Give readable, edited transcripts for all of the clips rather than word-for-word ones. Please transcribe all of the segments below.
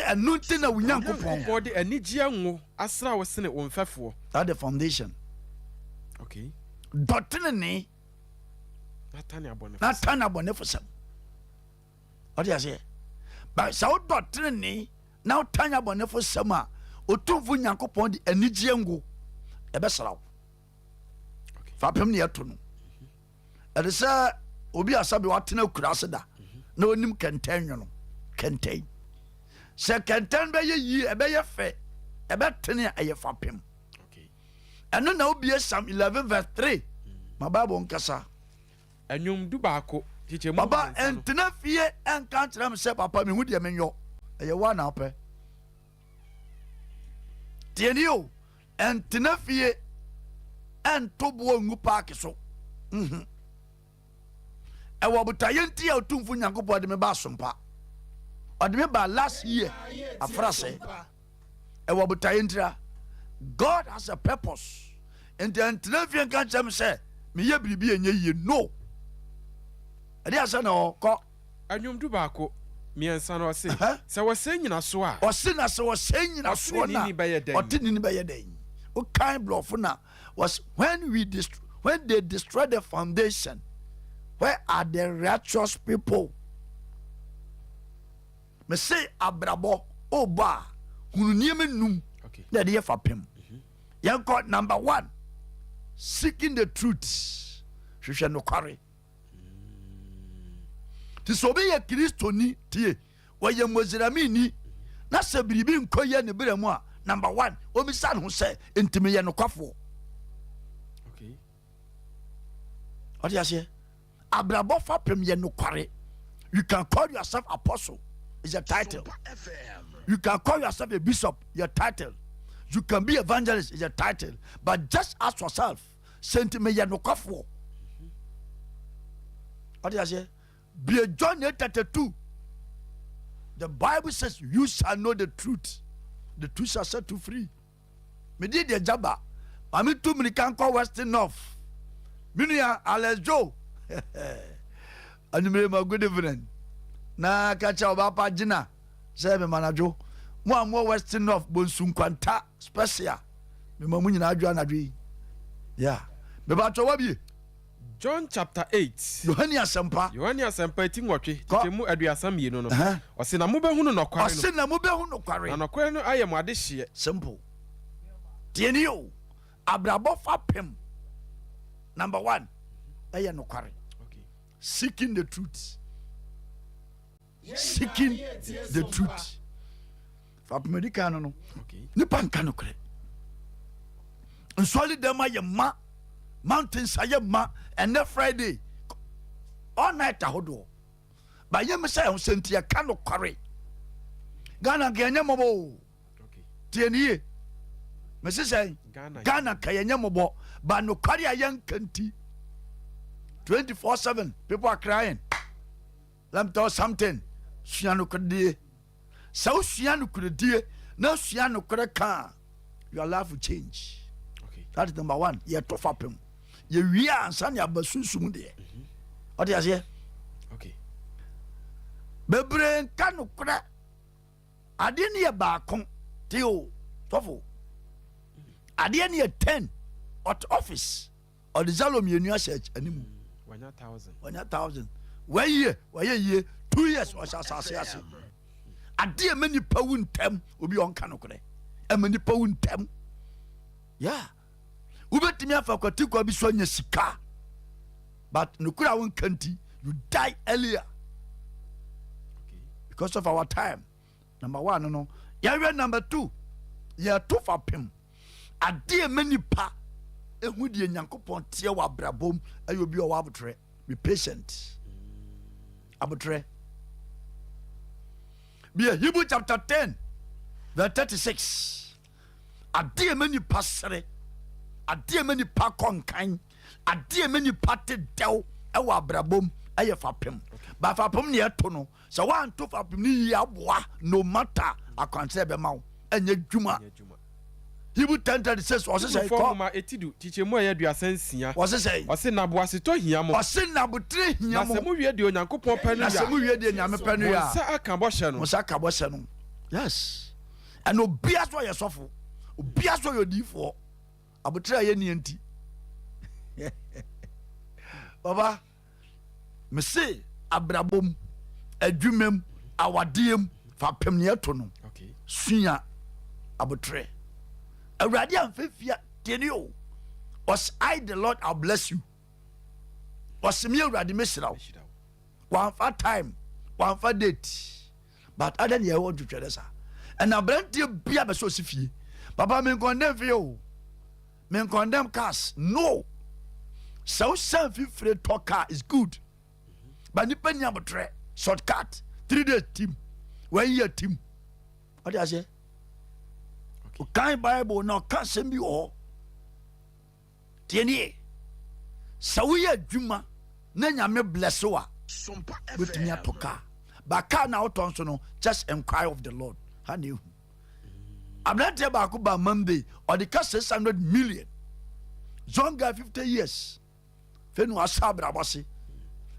Ɛno nti na wo Nyankopɔn. Nyankopɔn de anigyeɛ ngo asra wo sene wo mfɛfoɔ. That the foundation. Okay. Dɔ tenenee. Na tane abɔnefosɛm. Na tane abɔnefosɛm. Ɔde aseɛ. Ba sɛ wodɔ tenenee na wotan abɔnefosɛm a, Otumfo Nyankopɔn de anigyeɛ ngo ɛbɛsra wo. Fapem ne ɛto no. Ɛde sɛ obi a sɛbe watena akura ase da na onim kɛntɛn nwono kɛntɛn. Sɛ kɛntɛn bɛyɛ yie, ɛbɛyɛ fɛ, ɛbɛtene a ɛyɛ fapem. Ɛno na wobie Psalm 11 verse 3 ma Bible nkasa. Ɛnwom 11 kyekyɛ mu Papa, 3 no. ɛntena fie ɛnka nkyerɛ me sɛ papa mehu deɛ menyɔ. Ɛyɛ wo a na wopɛ. Tie ni o, ɛntena fie ɛnto boɔ ngu paaki so. Mhm. Ɛwɔ botaeɛ nti a Otumfo Nyankopɔn de me ba asompa. Ɔde me ba last year afrasɛ. Ɛwɔ botaeɛ ntira. God has a purpose. Nti ɛntena fie nka nkyerɛ me sɛ meyɛ biribi ɛnyɛ yie. No. Ɛde asɛ na ɔkɔ. Ɛnwom 11, 3 no ɔse, Sɛ wɔsɛe nnyinasoɔ a. Ɔse na sɛ wɔsɛe nnyinasoɔ no a, Ɔteneneeni bɛyɛ dɛn? Ɔteneneeni bɛyɛ dɛn? Wokan borɔfo no a, wɔse when we destroy, when they destroy the foundation, where are the righteous people? Mese abrabɔ ɔbɔ a, hunu nneɛma num na ɛde yɛ fapem. Yɛnkɔ number one, seeking the truth, hwehwɛ nokware. Nti sɛ obi yɛ Kristoni, tie, wɔyɛ Mosremini, na sɛ biribi nkɔ yie ne berɛ mu a, number one, ɔmmisa ne ho sɛ, nti meyɛ nokwafoɔ? Ɔde aseɛ, abrabɔ fapem yɛ nokware. You can call yourself apostle, is a title. You can call yourself a bishop, your title. You can be evangelist, is a title. But just ask yourself, sɛ nti meyɛ nokwafoɔ? Ɔde aseɛ, bie John 8:32. The Bible says you shall know the truth, the truth shall set you free. Mede deɛ gyaba maame tu mirika nkɔ Western North. Me nua Alex Joe, anwummere ma good evening na ka kyerɛ ɔbaa pa gyina sɛ mema anadwo mo a mowɔ Western North Bonsu Nkwanta special, mema mo nyinaa adwo anadwo yi. Yeah, mebatɔ wabie. John chapter 8. Yohane Asɛmpa. Yohane Asɛmpa eti 8, kyekyɛ mu 32 no. Ɔse na mobɛhunu nɔkware no. Ɔse na mobɛhu nokware. Na nɔkware no ayɛ mo adehyeɛ. Simple. Tie ni o, abrabɔ fapem number one ɛyɛ nokware. Seeking the truth. Seeking the truth. Fapem adi kan no, nipa nka nokorɛ. Nsɔre dɛm ayɛ ma, mountains ayɛ ma, ɛnɛ Friday all night ahodoɔ. Ba yɛ mi sɛ ɛho sɛ nti ɛka nokware. Ghana nka yɛnyɛ mmɔbɔ o. Tie ne yie. Mese sɛ Ghana nka yɛnyɛ mmɔbɔ, ba nokware a yɛnka nti 24/7 people are crying. Let me tell you something. Sua nokorɛdie. Sɛ wosua nokorɛdie na sua nokorɛ ka a, your life will change. Okay. That is number one. Yɛto fapem. Yɛwie a ansa ne aba sunsum deɛ. Ɔte aseɛ? Okay. Bebree nka nokorɛ. Adeɛ no yɛ baako. Te o, sɔfo. Adeɛ no yɛ 10. Ɔte office. Ɔde zalo mmienu ahyɛ anim. Wanya 1,000. Wanya 1,000. Wɔyie, wɔyɛ yie. 2 years ɔhyɛ asase ase. Adeɛ ɛma nipa wu ntɛm, obi ɔnka nokorɛ. Ɛma nipa wu ntɛm. Yeah. Wobɛtumi afa kwatikwa bi so anya sika. But nokorɛ a wonka nti, you die earlier. Because of our time. Number one no, yɛhwɛ number two. Yɛto fapem. Adeɛ ɛma nipa ehu deɛ Nyankopɔn teɛ wɔ abrabom ɛyɛ obi a ɔwɔ abotrɛ. Be patient. Abotrɛ. Be a Hebrew chapter 10 verse 36. Adeɛ ɛma nipa sere, adeɛ ɛma nipa kɔ nkan, adeɛ ɛma nipa te dɛw ɛwɔ abrabom ɛyɛ fapem. Ba fapem ne ɛto no, sɛ woanto fapem ne yie aboa, no matter akwankyerɛ bɛma wo, ɛnyɛ dwuma. Hebrew 10:36 ɔse sɛ Hebrifoɔ kɔ. nwoma eti 10 kyekyɛ mu a ɛyɛ 36. Ɔse sɛ. Ɔse na boasetɔ hia mo. Ɔse na abotire hia Na mo. sɛ mowie deɛ Onyankopɔn pɛ no Na wie sɛ a, mowie deɛ Nyame pɛ no mo wie a, nsa aka bɔhyɛ no. Mo nsa aka bɔhyɛ no. Yes, ɛna obia so ɔyɛ sɔfo, obia so ɔyɛ odiifoɔ. Abotrɛ a yɛnni nti. Baba, mese abrabɔ mu, adwuma mu, awadeɛ mu, fapem ne ɛto no. Sua abotrɛ. Awurade amfɛfia tiɛni o. Ɔse I the Lord I'll bless you. Ɔse me Awurade mɛhyira wo. Wamfa time, wamfa date. But adɛn ne yɛwɔ ntwetwɛrɛ saa? Ɛna aberanteɛ bia bɛ sɛ ɔsi fie. Papa me nkɔndɛm fie o. Me nkɔndɛm cars. No. Sɛ wosan fifire tɔ car is good. But nipa ni abotrɛ. Shortcut. 3 days team. 1 year team. Ɔde aseɛ. Ɔkan Bible na ɔka asɛm bi wɔ hɔ. Tie nie. Sɛ woyɛ adwuma na Nyame bless wo a, wobɛtumi atɔ car. But car na wotɔ nso no, just inquire of the Lord. Ha na ehu. Aberanteɛ baako ba Monday, ɔde ka 600 million. Zonga 50 years. Fɛ no asa abrabɔ ase.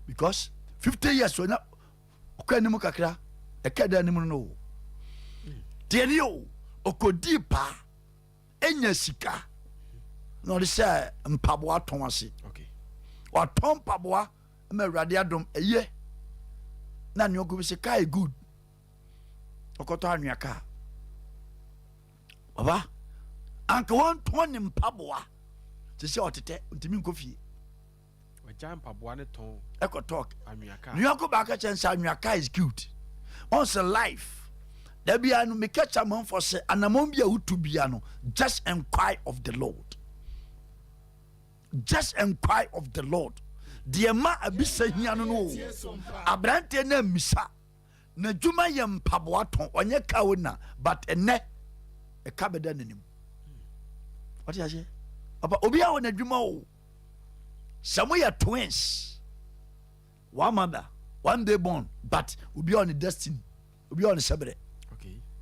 Because 50 years onya ɔkɔ anim kakra, ɛka da anim no. Tie nie o, ɔkɔdii paa. Enya sika na ɔde sɛ mpaboa tɔn ase. Watɔn mpaboa ma Awurade adom ɛyɛ na ne ɔkɔ bi sɛ car good, ɔkɔtɔ anwea car. Ɔba anka wɔntɔn ne mpaboa te sɛ ɔtetɛ ntumi nkɔ fie. Wagya mpaboa ne tɔn. Ɛkɔtɔ anwea car. Ne yɔnko baaka kyɛn sɛ anwea car is good. Ɔn sɛ life dabi a no meka kyɛ amanfoɔ sɛ anammɔn bi a wotu bia no, just inquire of the Lord, just inquire of the Lord. Deɛ ma abisa hia no no o, aberanteɛ no amisa. N'adwuma yɛ mpaboa tɔn, ɔnyɛ car owner, but ɛnɛ ɛka bɛda n'anim. Ɔte aseɛ? Papa, obi a wɔ n'adwuma o, sɛ moyɛ twins, one mother, one day born, but obi a ɔne destiny, obi a ɔne sɛbrɛ.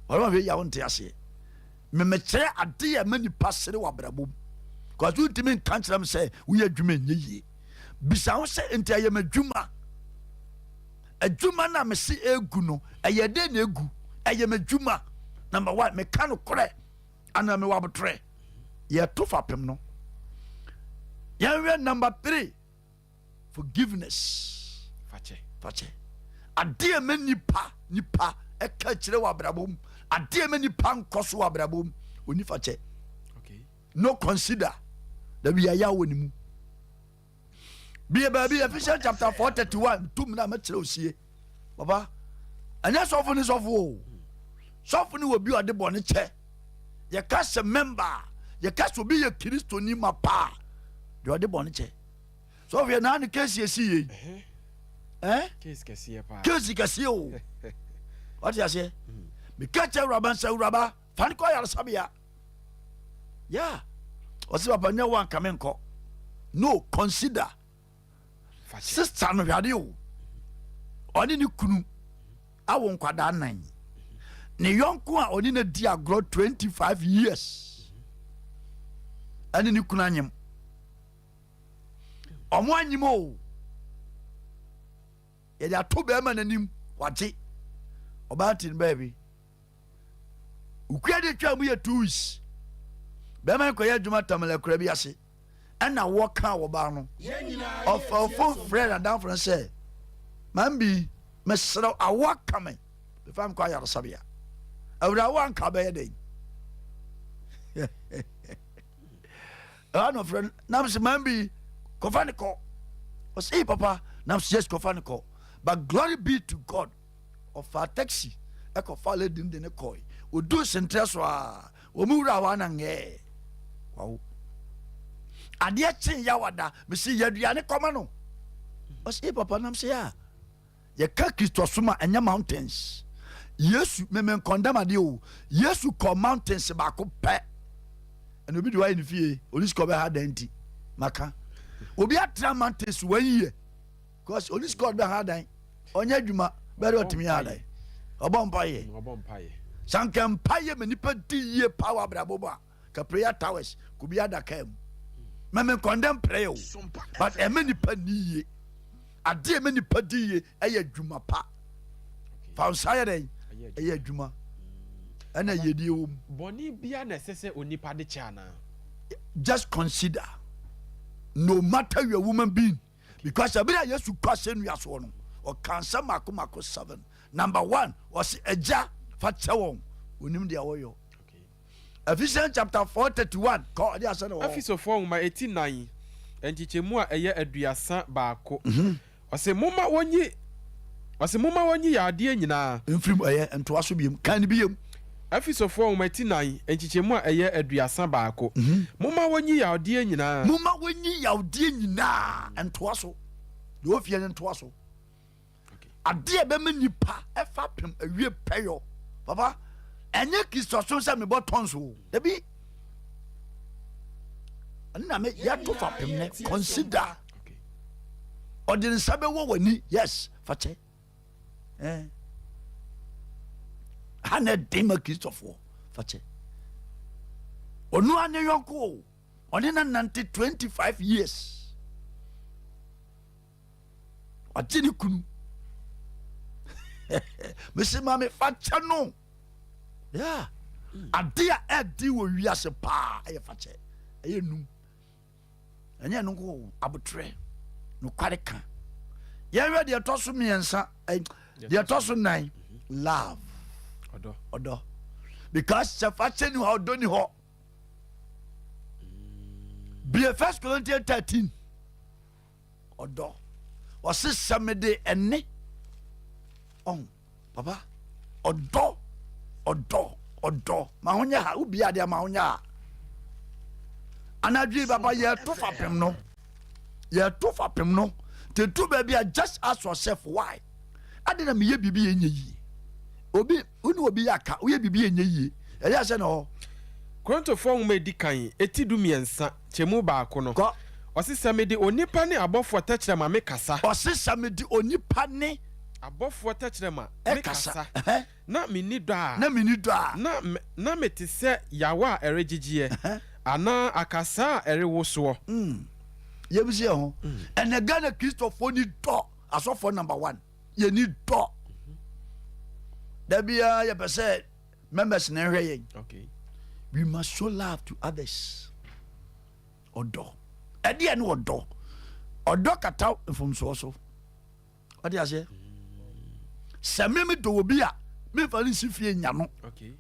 Ɔno ahwɛ yi a wonte aseɛ. Memekyerɛ ade a ma nipa sere wɔ abrabɔ mu kɔso wontumi nka nkyerɛ m sɛ woyɛ adwuma nyɛ yie. Bisa ho sɛ nti ɛyɛ m'adwuma, adwuma no a mese egu no, ɛyɛ dɛn na egu? Ɛyɛ m'adwuma. Number one, meka no korɛ anaa mewɔ abotrɛ? Yɛto fapem no, yɛnhwɛ number three, forgiveness. Fakyɛ. Fakyɛ adeɛ ma nipa nipa ɛka kyerɛ wɔ abrabɔ mu, adeɛ ma nipa nkɔ so wɔ abrabɔ mu, oni fakyɛ. No consider that we are yɛ wɔ ne mu bie baabi Ephesians chapter 4:31 tum na mɛkyerɛ osie. Papa, ɛnyɛ sɔfo ne sɔfo o, sɔfo ne wɔ bi a ɔde bɔ ne kyɛ. Yɛka sɛ member a, yɛka sɛ obi yɛ Kristoni ma paa deɛ ɔde bɔ ne kyɛ. Sɔfo yɛ naa ne case esi yie. Ɛn case kɛseɛ paa. Case kɛseɛ o, ɔte aseɛ? Meka kyɛ awuraba sɛ awuraba fa ne kɔ ayaresabea ya. Ɔsɛ papa nyɛ wo anka me nkɔ. No consider. Fakyɛ. Sister no hwade o, ɔne ne kunu awo nkwadaa nan. Ne yɔnko a ɔne no di agorɔ 25 years ɛne ne kunu anyem. Ɔmo anyem o, yɛde ato bɛrima n'anim, wagye ɔbaa ti no baabi. Okua de twa mu yɛ 2 weeks, bɛrima no kɔyɛ adwuma Tamale akura bi ase ɛna wɔka wɔbaa no. Ɔfa phone frɛ n'adamfo no sɛ, "Mambi, mesrɛ, awo aka me, mefa me kɔ ayaresabea." Awura, wo anka bɛyɛ dɛn? Ɛhɔ na ɔfrɛ no nam sɛ, "Mambi, kɔfa ne kɔ." Ɔsɛ, "Ee papa," nam sɛ, "Yes, kɔfa ne kɔ." But glory be to God, ɔfa taxi ɛkɔfa lady no de ne kɔe. Odu sentrɛ so a wɔn wura hɔ anangɛɛ wawo. Adeɛ kyen yawada, mesi yɛ aduane kɔma no. Ɔsɛ, "Ee papa," nam sɛ, "A yɛka Kristosom a ɛnyɛ mountains." Yesu meme nkɔndam adeɛ o. Yesu kɔ mountains baako pɛ ɛna obi de wayɛ ne fie olisi kɔ bɛha dan nti maka obi atena mountains 1 year because olisi kɔ bɛha dan, ɔnyɛ adwuma bɛrɛ ɔtumi yɛ adan ɔbɔ mpa yɛ. Ɔbɔ mpaeɛ. Sanka mpa yɛ ma nipa di yie paa wɔ abrabɔ mu a, ka prayer towers kò bi adaka mu. Mɛmɛ nkɔndɛm prayer o, but ɛmɛ nipa ni yie. Adeɛ ɛmɛ nipa di yie ɛyɛ adwuma pa. Fa nsa yɛ dɛ ɛyɛ adwuma. Ɛna yiedie wɔ mu. Bɔne biara na ɛsɛ sɛ onipa de kyɛ anaa? Just consider, no matter your woman being, because ɛbere a Yesu kɔ asɛnnua soɔ no, ɔka nsɛm mako mako seven. Number one, ɔse agya fa kyɛ wɔn, onim deɛ wɔyɔ. Ephesians chapter 4:31 kɔ, ɛde asɛ na wɔ hɔ. Efesofoɔ nwoma eti nan, nkyekyɛmu a ɛyɛ 31. Ɔse momma wɔnyi, ɔse momma wɔnyi yadeɛ nyinaa. Mfiri mu, ɛyɛ ntoa so biom, kan no biom. Efesofoɔ nwoma ti nan, nkyekyɛmu a ɛyɛ 31. Momma wɔnyi yadeɛ nyinaa. Momma wɔnyi yadeɛ nyinaa, ntoa so. Deɛ ofie no ntoa so. Adeɛ a ɛbɛma nipa ɛfa pem awie pɛyɔ. Papa, ɛnyɛ Kristosom sɛ mebɔ tɔns o. Dabi. Ɛno na me yɛto fa pem nɛ, consider. Ɔde ne nsa bɛwɔ w'ani, yes, fa kyɛ. Eh. Ha na ɛden ma Kristofoɔ, fa kyɛ. Ɔno ara ne yɔnko o, ɔne na nante 25 years. Wagye ne kunu. Mese maame fa kyɛ no. Yeah. Ade a ɛden wɔ wiase paa ɛyɛ fa kyɛ. Ɛyɛ num. Ɛnyɛ ɛno nko o, abotrɛ, nokware ka. Yɛnhwɛ deɛ ɛtɔ so mmiɛnsa, deɛ ɛtɔ so nan, love. Ɔdɔ. Ɔdɔ. Because sɛ fakyɛ ni hɔ, ɔdɔ ni hɔ. Bie First Corinthians 13. Ɔdɔ. Ɔse sɛ mede ɛne ɔho papa ɔdɔ ɔdɔ ɔdɔ ma ho nyɛ ha wobi adeɛ ma ho nyɛ ha anadwo yi papa yɛto fapem no yɛto fapem no te tu baabi a just ask yourself why ade na meyɛ biribi yɛ nyɛ yie obi wo ne obi yɛ aka woyɛ biribi yɛ nyɛ yie ɛyɛ sɛ na hɔ. Korintofoɔ nwoma a ɛdi kan, eti 13, kyɛmu baako no, Kɔ. ɔse, Sɛ mede onipa ne abɔfoɔ tɛkyerɛma mekasa. Ɔse, Sɛ mede onipa ne. Abɔfoɔ tɛkyerɛma Ɛkasa, mekasa, ɛhɛ. na menni dɔ a. Na menni dɔ a. Na me, na mete sɛ yawa a ɛregyegyeɛ, Ɛhɛ. anaa akasaa a ɛrewosoɔ. Mm. Yɛbisi yɛn ho. Ɛnɛ Ghana Kristofoɔ ni dɔ, asɔfoɔ number one. Yɛni dɔ. Da biara yɛpɛ sɛ members na ɛhwɛ yɛn. Okay. We must show love to others. Ɔdɔ. Ɛdeɛ ne ɔdɔ. Ɔdɔ kata mfomsoɔ so. Ɔde aseɛ. Sɛ me medɔ obi a, memfa no nsi fie nya no. Okay.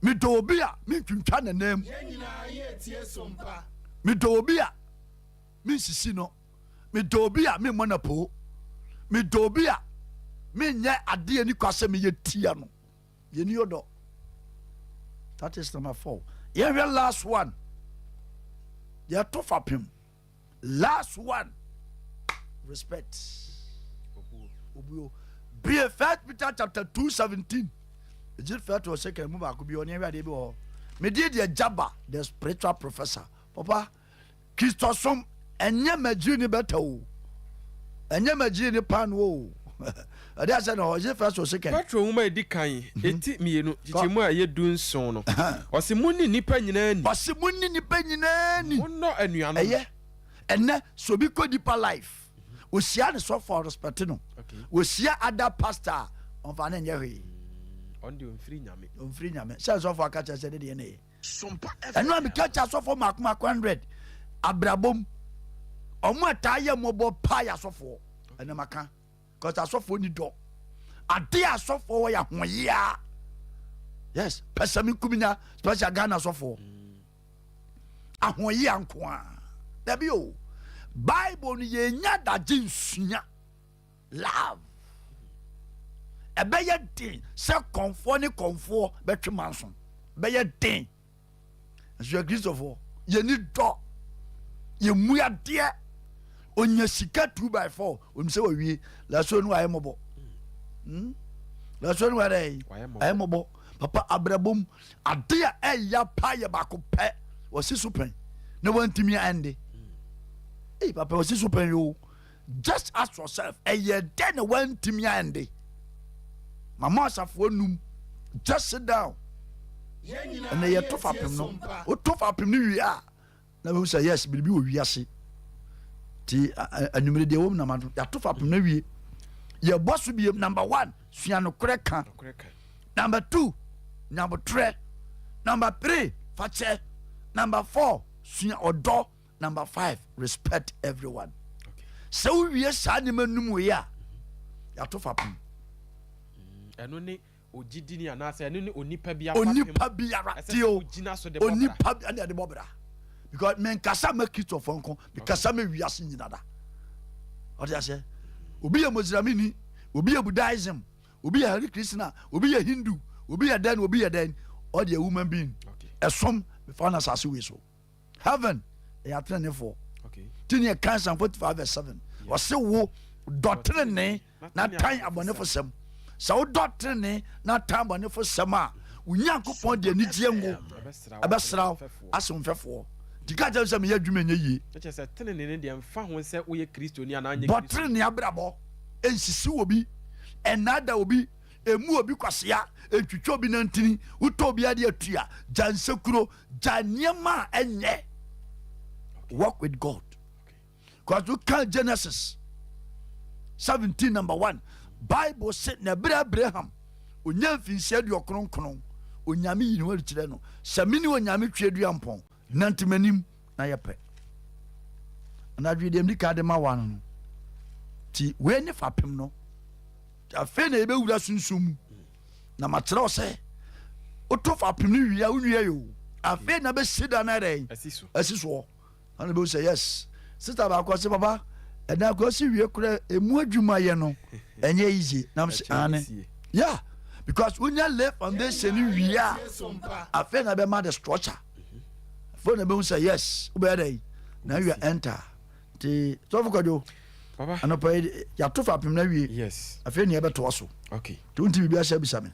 Medɔ obi a, mentwintwa n'anam. Medɔ obi a, mensisi no. Medɔ obi a, memmɔ no apoo. Medɔ obi a, menyɛ adeɛ ni kwa sɛ meyɛ tia no. Yɛni ɔdɔ. That is number four. Yɛhwɛ last one. Yɛto fapem. Last one. Respect. Obuo. Bie First Peter chapter 2:17. Is it first or second? Mu baako bi ɔne ɛhwɛ adeɛ bi wɔ hɔ. Medie deɛ Jabba, the spiritual professor. Papa, Kristosom ɛnyɛ magyiri ne bɛtɛ o. Ɛnyɛ magyiri ne paano o. Ɛde asɛ na hɔ, is it first or second? Petro nwoma a edi kan, eti mmienu, nkyekyɛmu a ɛyɛ 17 no, ɔse, Monni nnipa nyinaa ni. Ɔse monni nnipa nyinaa ni. Monnɔ anuanom. Ɛyɛ. Ɛnɛ, sɛ obi kɔ Deeper Life, ohyia ne sɔfo a ɔrespɛte no. Ohyia other pastor a, ɔmfa no nyɛ hwee. Ɔno deɛ ɔmfiri Nyame. Ɔmfiri Nyame. Sɛ sɔfo aka kyerɛ sɛ ne deɛ na ɛyɛ. Ɛno a meka kyerɛ asɔfoɔ mmaako mmaako 100 abrabɔ mu, ɔmo a taa yɛ mmɔbɔ paa yɛ asɔfoɔ. Ɛnna maka, cause asɔfoɔ ni dɔ. Ade a asɔfoɔ wɔ yɛ ahoyea. Yes, pɛsɛmenkominya, special Ghana asɔfoɔ. Ahoyea nko a. Dabi o, Bible no yɛnya adagye nsua. Love. Ɛbɛyɛ den sɛ kɔnfoɔ ne kɔnfoɔ bɛtwe manso. Bɛyɛ den. Nso yɛ Kristofoɔ, yɛni dɔ, yɛmmu adeɛ. Onya sika 2 by 4, onim sɛ wawie. Lasuo no ayɛ mmɔbɔ. Hmm? Lasuo no ayɛ ayɛ mmɔbɔ. Papa abrabɔ mu, ade a ɛya pa yɛ baako pɛ, wɔsi so pɛn na wantumi ɛnde. Ee papa wɔsi so pɛn yoo. Just ask yourself, ɛyɛ dɛn na wantumi ɛnde? Mama asafoɔ num, just sit down. Ɛnna yɛto fapem no, woto fapem no wie a, na bɛhu sɛ yes, biribi wɔ wiase. Nti anwummere deɛ wɔm nama no, yɛato fapem no awie. Yɛbɔ so biem, number one, sua nokorɛ ka. Number 2, nyabotrɛ. Number 3, fakyɛ. Number 4, sua ɔdɔ. Number 5, respect everyone. Sɛ wowie saa nneɛma num wei a, yɛato fapem. Ɛno ne ogyidini anaasɛ ɛno ne onipa biara. Onipa biara tie o, onipa bi ɛna ɛde bɔ bra, because menkasa ma Kristofoɔ nko, mekasa ma wiase nyina da. Ɔde aseɛ, obi yɛ Muslimini, obi yɛ Buddhism, obi yɛ Hare Krishna, obi yɛ Hindu, obi yɛ dɛn, obi yɛ dɛn, ɔde yɛ human being. Ɛsom mefa no asase wei so, heaven ɛyɛ atenenefoɔ. Ti ne ɛka Psalm 45 verse 7, ɔse wo dɔ tenene na tan abɔnefo sɛm. Sɛ wodɔ tenene na tan abɔnefo sɛm a, wo Nyankopɔn de anigyeɛ ngo ɛbɛsra wo ase wo mfɛfoɔ. Nti ka kyerɛ sɛ meyɛ adwuma nyɛ yie. Bɔ tenene abrabɔ, ɛnsisi wɔ bi, ɛnnaada obi, ɛmu obi kwasea, ɛntwitwa obi nantini, wotɔ obi adeɛ atua, gya nsekuro, gya nneɛma a ɛnyɛ. Walk with God. Because woka Genesis 17 number 1, Bible se na ɛberɛ Abraham onya mfinhyia 99, Onyame yi ne ho kyerɛ no sɛ mene Onyame twe dua mpɔn, nante m'anim na yɛpɛ. Anadwo deɛ mede ka de ma wa no, nti wei ne fapem no. Afei na yɛbɛwura sunsum mu na makyerɛ wo sɛ woto fapem no wie a, wonwie yɛ o. Afei na bɛsi da no ɛdɛn asi soɔ ana bɛhu sɛ yes. Sister baako ɔse, "Papa, ɛdan kora si wie kora, ɛmu adwuma yɛ no ɛnyɛ easy." Nam sɛ ane, yeah, because wonya lay foundation no wie a, afei na bɛma the structure. Afei na bɛhu sɛ yes, wobɛyɛ dɛn na you enter. Nti sɔfo Kwadwo, anɔpa yi yɛato fapem no awie. Afei ne yɛbɛtoa so. Nti wonti biribi ahyɛ bisa me.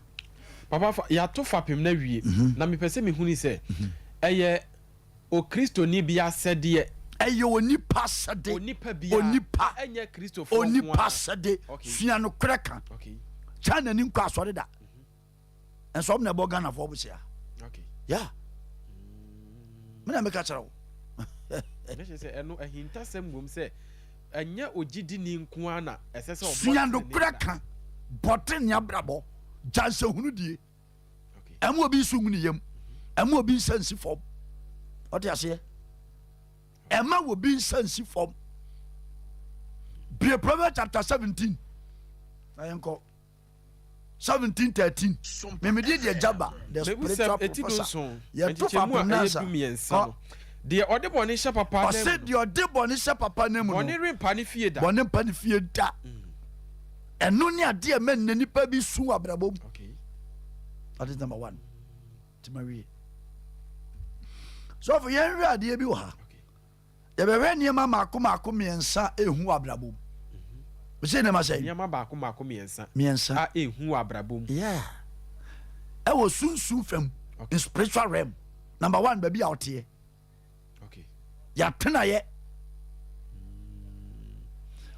Papa, yɛato fapem no awie na mepɛ sɛ mehuni sɛ ɛyɛ okristoni bi asɛdeɛ. Ɛyɛ onipa sɛde. Onipa biara. Onipa. Ɛnyɛ Kristofoɔ nko onipa ara. Sɛde sua nokorɛ ka. China ni nkɔ asɔre da nso ɔmo na ɛbɔ Ghanafoɔ bosea. Ya mena meka kyerɛ wo. Ne kyerɛ sɛ ɛno ahintasɛm wom sɛ ɛnyɛ ogyidini nko ara na ɛsɛ sɛ ɔbɔ sua tenenee nokorɛ bra. Ka bɔte ne abrabɔ gya nsɛhunu die. Ɛma obi nso ngu ne yam, ɛma obi nsa nsi fam. Ɔte aseɛ, ɛma obi nsa nsi fam. Bie Proverbs chapter 17 na yɛnkɔ 17 13. Memede deɛ gyaba the Mebusɛm spiritual eti professor 17 yɛto nkyekyɛmu a fapem ɛyɛ nansa 13 kɔ no, deɛ ɔde bɔne hyɛ papa nan ɔse mu no, deɛ ɔde bɔne hyɛ papa no mu no, bɔne rempa ne fie da. Bɔne mpa ne fie da. Ɛno ne adeɛ mɛ nnɛ nipa bi su wɔ abrabɔ mu. That is number one. Nti ma wie, sɔfo, yɛnhwɛ adeɛ bi wɔ ha. Yɛbɛhwɛ nneɛma maako maako mmiɛnsa ehu wɔ abrabɔ mu. Sɛ nneɛma sɛ nneɛma baako maako mmiɛnsa mmiɛnsa a ehu wɔ abrabɔ mu. Yeah, ɛwɔ sunsun fam, in spiritual realm. Number one, baabi a ɔteɛ, yɛatenayɛ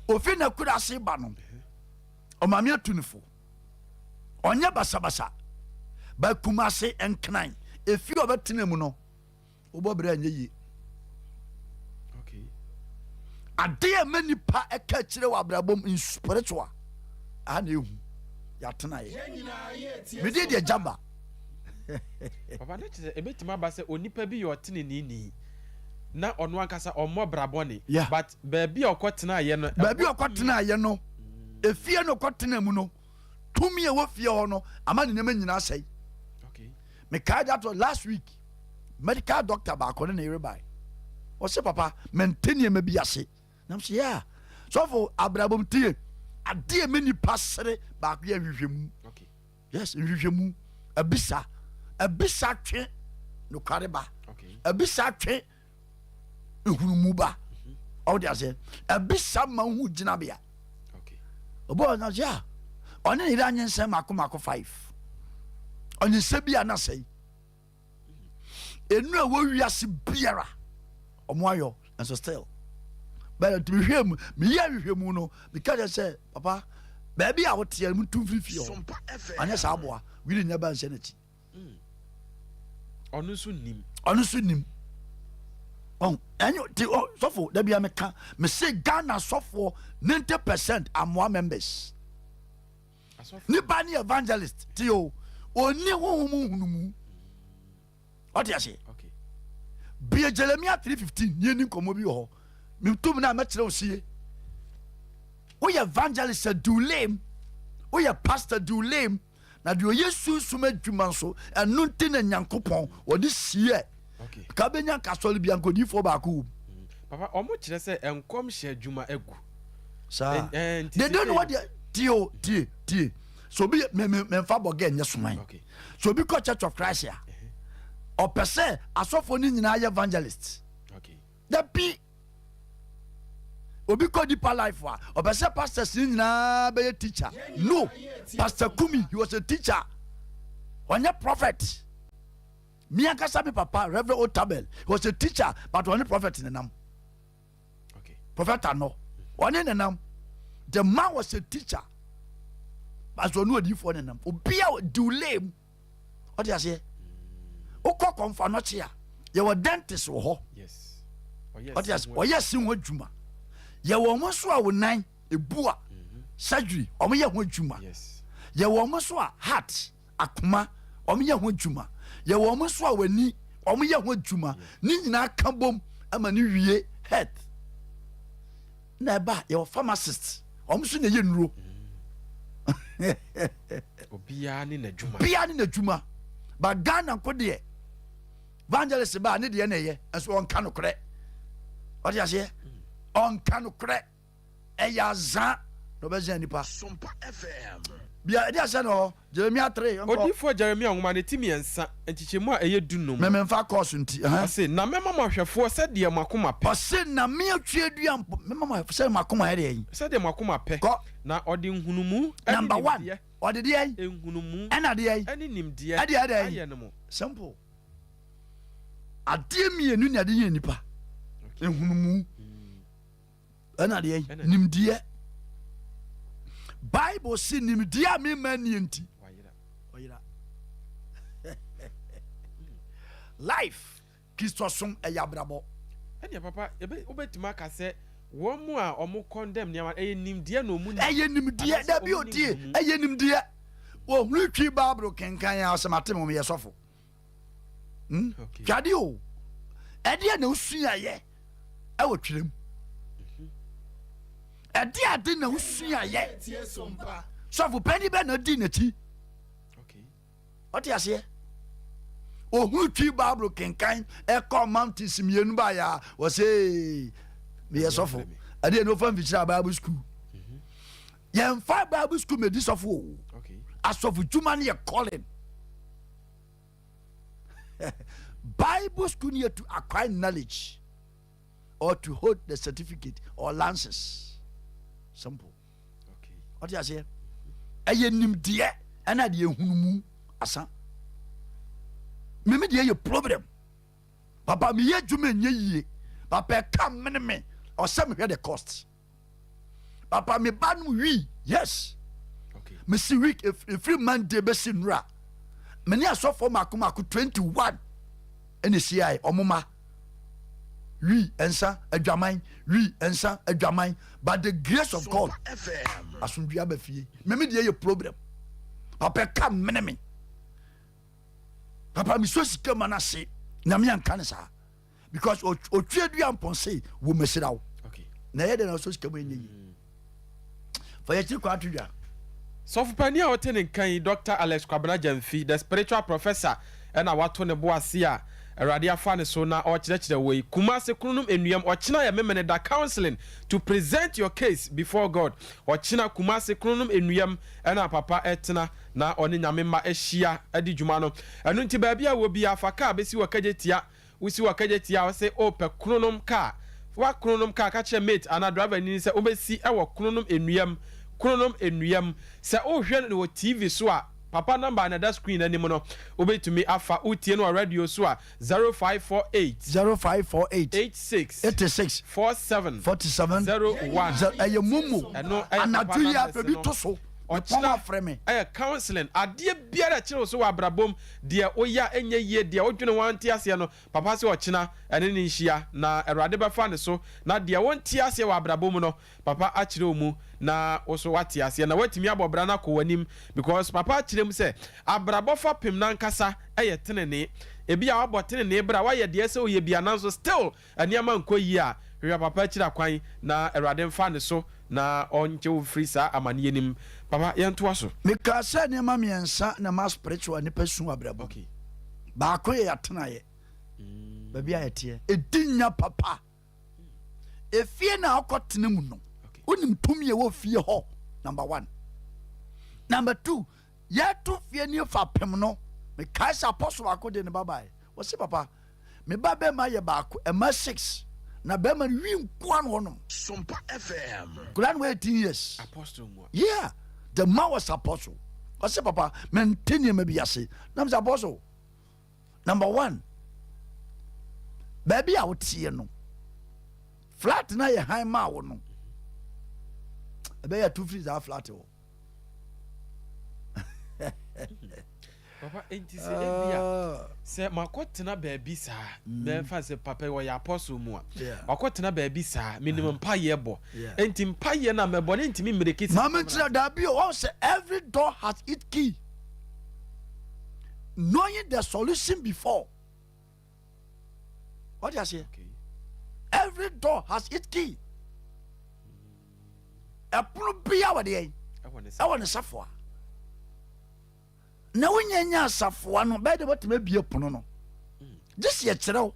ofi na kura ase ba no, ɔmaame atu ne fo, ɔnyɛ basabasa ba Kumase Nkran efi a ɔbɛtena mu no, wobɔ berɛ anyɛ yie. Adeɛ a ma nipa ɛka akyerɛ wɔ abrabɔ mu in spiritual aha na ehu yɛatenayɛ. Mede deɛ gyaba. Papa, ne kyerɛ sɛ ebetumi aba sɛ onipa bi yɛ ɔtenenini na ɔno ankasa ɔmmɔ bra bɔne, but baabi a ɔkɔ tenaeɛ no, baabi a ɛhɔ ɔkɔ tenaeɛ no, efie no ɔkɔ tena mu no, tumi a ɛwɔ fie hɔ no ama ne nneɛma nyinaa sɛe. Mekae that was last week, medical doctor baako ne ne yere bae. Ɔsɛ, "Papa, mente nneɛma bi ase." Nam sɛ yeah, sɔfo, abrabom tie, adeɛ mɛ nipa sere baako yɛ nhwehwɛmu. Yes, nhwehwɛmu, abisa, abisa twe nokware ba. Abisa twe nhunumu ba. Ɔwɔ de aseɛ, abisa ma hu gyinabea. Ɔbɔ ɔna sɛ a ɔne ne yere anyinsɛn mako mako five, ɔnyinsɛn bi a na sɛe enu a ɛwɔ wiase biara ɔmo ayɔ nso still bɛyɛ. Ntumi hwɛ mu, meyɛ ahwehwɛ mu no, meka kyerɛ sɛ, "Papa, baabi a woteɛ no, mutu mfiri fie hɔ, anyɛ saa aboa wili nya ba nhyɛ n'akyi." Ɔno nso nim. Ɔno nso nim. Ɔn ɛnyɛ ti ɔ sɔfo dabi a meka mese Ghana sɔfoɔ 90% amoa members. Asɔfo. Nipa ne evangelist ti o. Ɔnni honhom nhunumu. Ɔte aseɛ? Bie Jeremia 3:15 ne yɛni nkɔmmɔ bi wɔ hɔ. Metum no a mɛkyerɛ wo sie. Woyɛ evangelist a do lame. Woyɛ pastor do lame. Na deɛ ɔyɛ sunsum adwuma nso, ɛno nti na Nyankopɔn wɔde siɛ. Ka bɛnya nka asɔre bia nka odiyifoɔ baako wom. Mm. Papa, ɔmo kyerɛ sɛ nkɔm hyɛ adwuma agu. Saa. Dede no wɔdeɛ tie o tie tie. So obi me me memfa bɔgɛ nyɛ suman. So obi kɔ Church of Christ a, ɔpɛ sɛ asɔfoɔ no nyinaa yɛ evangelist. Dabi. Obi kɔ deeper life a, ɔpɛ sɛ pastors no nyinaa bɛyɛ teacher. No, Pastor Kumi, he was a teacher. Ɔnyɛ prophet. Me ankasa me papa Reverend Otabel, he was a teacher, but ɔne prophet nenam. Okay. Prophet ano, ɔne nenam. The man was a teacher. But ɔne odiyifoɔ nenam. Obi a delay mu. Ɔte aseɛ. Wokɔ kɔnfa nɔkye a, yɛwɔ dentist wɔ hɔ. Ɔte aseɛ. Ɔyɛ se ho adwuma. Yɛwɔ wɔn nso a wɔn nan ebu a mhm. surgery wɔn yɛ ho adwuma. Yɛwɔ wɔn nso a heart akoma wɔn yɛ ho adwuma. Yɛwɔ wɔn nso a wɔn ani wɔn yɛ ho adwuma. Ne nyinaa ka bom ama ne wie health. Na ɛba yɛwɔ pharmacist wɔn nso na ɛyɛ nnuro. Mm. Obiara ne n'adwuma. Obiara ne n'adwuma. But Ghana nko deɛ evangelist baa ne deɛ na ɛyɛ nso ɔnka nokorɛ. Ɔte aseɛ? Ɔnka nokorɛ. Ɛyɛ azaa na ɔbɛzan nipa. Sompa FM. Bia ɛde ahyɛ no hɔ. Jeremia 3 nkɔ. Odiyifoɔ Jeremia nwoma no ti mmiɛnsa, nkyekyɛmu a ɛyɛ dunum. Me memfa kɔɔso nti. Ɛhɛn. Ɔse, Na mɛma mo ahwɛfoɔ sɛdeɛ mo akoma pɛ. Ɔse, Na me atweadua mpo mɛma mo ahwɛfoɔ sɛdeɛ mo akoma yɛ deɛn? Sɛdeɛ mo akoma pɛ. Kɔ. Na ɔde nhunumu ne Number one, nimdeɛ. ɔde deɛn? Nhunumu. Ɛna deɛn? Ɛne nimdeɛ. Ɛde ayɛ dɛn? Ayɛ no mo. Simple. Adeɛ mmienu na ɛde yɛ nipa. Nhunumu. Ɛna deɛn? Nimdeɛ. Bible se nimdeɛ a mema nie nti. Ɔyera. Life. Kristosom yɛ abrabɔ. Ɛnneɛ papa, ebe, wobɛtumi aka sɛ wɔn mu a wɔn condemn nneɛma no, ɛyɛ nimdeɛ na wɔn nim. Ɛyɛ nimdeɛ, Anaasɛ dabi wɔn nim otie, nhunumu. ɛyɛ nimdeɛ. Wɔhunu twi Bible kenkan a, ɔsɛ mate mo, meyɛ sɔfo. Hmm? Okay. Hwɛ adeɛ o, ɛdeɛ na wosuaeɛ ɛwɔ twerɛm. Ɛdeɛ ade na wosuaeɛ. Sɔfo panin bɛ na adi n'akyi. Okay. Ɔte aseɛ? Ohunu twi Bible kenkan ɛkɔ mountains mmienu baeɛ a wɔsɛ meyɛ sɔfo. Ɛdeɛ na ɔfa mfikyire a Bible school. Mhm. Yɛmfa Bible school mɛdi sɔfo o. Asɔfo dwuma no yɛ calling. Bible school no yɛ to acquire knowledge or to hold the certificate or lances. Simple. Ɔte aseɛ? Ɛyɛ nimdeɛ ɛna deɛ ehunumu asa. Mimi deɛ yɛ problem. Papa meyɛ adwuma nyɛ yie. Papa ɛka mene me ɔsɛ mehwɛ the cost. Papa me ba no wi yes. Mesi week efiri Monday bɛsi nnura. Mene asɔfoɔ mako mako 21 ɛna esiae ɔmo ma. Wi nsa adwaman wi nsa adwaman but the grace of God asomdwe aba fie meme deɛ yɛ problem papa ka mene me papa mesɔ sika ma no ase nyame anka ne saa because otwe dua mpɔnse wɔ masira wo na ɛyɛ dɛ na ɔsɔ sika mu ɛnyɛ yi Fa yɛn akyiri kwan to dwa. Sɔfopanin a ɔte ne nka yi, Dɔkta Alex Kwabena Gyamfi, The Spiritual Professor na wato ne bo ase a Awurade afa ne so na ɔrekyerɛkyerɛ wɔ yi. Kumasi Kronom Nnuam, Ɔkyena yɛ Memeneda Counseling to present your case before God. Ɔkyena Kumasi Kronom Nnuam na papa tena na ɔne Nyame mma ahyia adi dwuma no. Ɛno nti baabi a wɔ biara fa kaa bɛsi wɔ Kagyetia Wosi wɔ kagya tia a ɔse opɛ kronom car wa kronom car ka kyerɛ mate anaa driver ni no sɛ wobɛsi wɔ kronom nnua mu kronom nnua mu sɛ wohwɛ no wɔ TV so a papa number na ɛda screen anim no wobɛtumi afa wotie no wɔ radio so a 0548 0548 86 86 47 47 01 0 ɛyɛ momo ɛno ɛyɛ papa anadwo yi numbers afɛ bi no to so. Ɔkyena afrɛ me. Ɛyɛ counseling. Adeɛ biara ɛkyere wo so wɔ abrabɔ mu, deɛ woyɛ a ɛnyɛ yie, deɛ wodwene ho a wonte aseɛ no, papa se ɔkyena ɛne no nhyia na Awurade bɛfa ne so na deɛ wonte aseɛ wɔ abrabɔ mu no, papa akyerɛ wo mu na wo so woate aseɛ na woatumi abɔ bra no akɔ w'anim because papa akyerɛ mu sɛ abrabɔ fapem no ankasa yɛ tenenee. Ebia woabɔ tenenee bra, woayɛ deɛ ɛsɛ woyɛ bia nanso still nneɛma nkɔ yie a, hwehwɛ papa akyiri akwan na Awurade mfa ne so na ɔngye wo mfiri saa amaneɛ no mu. Papa yɛntoa so. Mekaa sɛ nneɛma mmiɛnsa na ɛma spiritual nipa su wɔ abrabɔ mu. Baako yɛ yɛatenaeɛ, baabi a yɛteɛ, ɛdi nya papa. Efie na akɔtena mu no, wonim tumi ɛwɔ fie hɔ, number one. Number two, yɛto fie ne fapem no, mekae sɛ apɔso baako de ne ba baeɛ. Wɔse papa, me ba bɛrima yɛ baako, ɛma six, na bɛrima no wi nkoa no hɔnom. Sompa FM. Nkwadaa no wɔ 18 years. Apostle mua. Yeah, the man was apostle. Ɔse papa, mente nneɛma bi ase. Na mesɛ apostle, number one, baabi a woteɛ no, flat na yɛ han maa wo no, ɛbɛyɛ tu firi saa flat hɔ. Papa, enti sɛ ebia ah. sɛ makɔtena baabi saa mm. mɛmfa sɛ papa wɔyɛ apostle mu a wakɔtena baabi saa menim uh-huh. mpayɛ bɔ enti mpayɛ no a mɛbɔ ne ntumi mmereki maame nkyerɛ daabi o wɔn sɛ every door has its key knowing the solution before What do you say? Every door has its key. Ɛpono bia wɔ deɛ ɛwɔ ne safoa. Na wonya nya asafoa no bɛyɛ de wɔtumi abie pono no. Gye si ɛkyerɛ wo.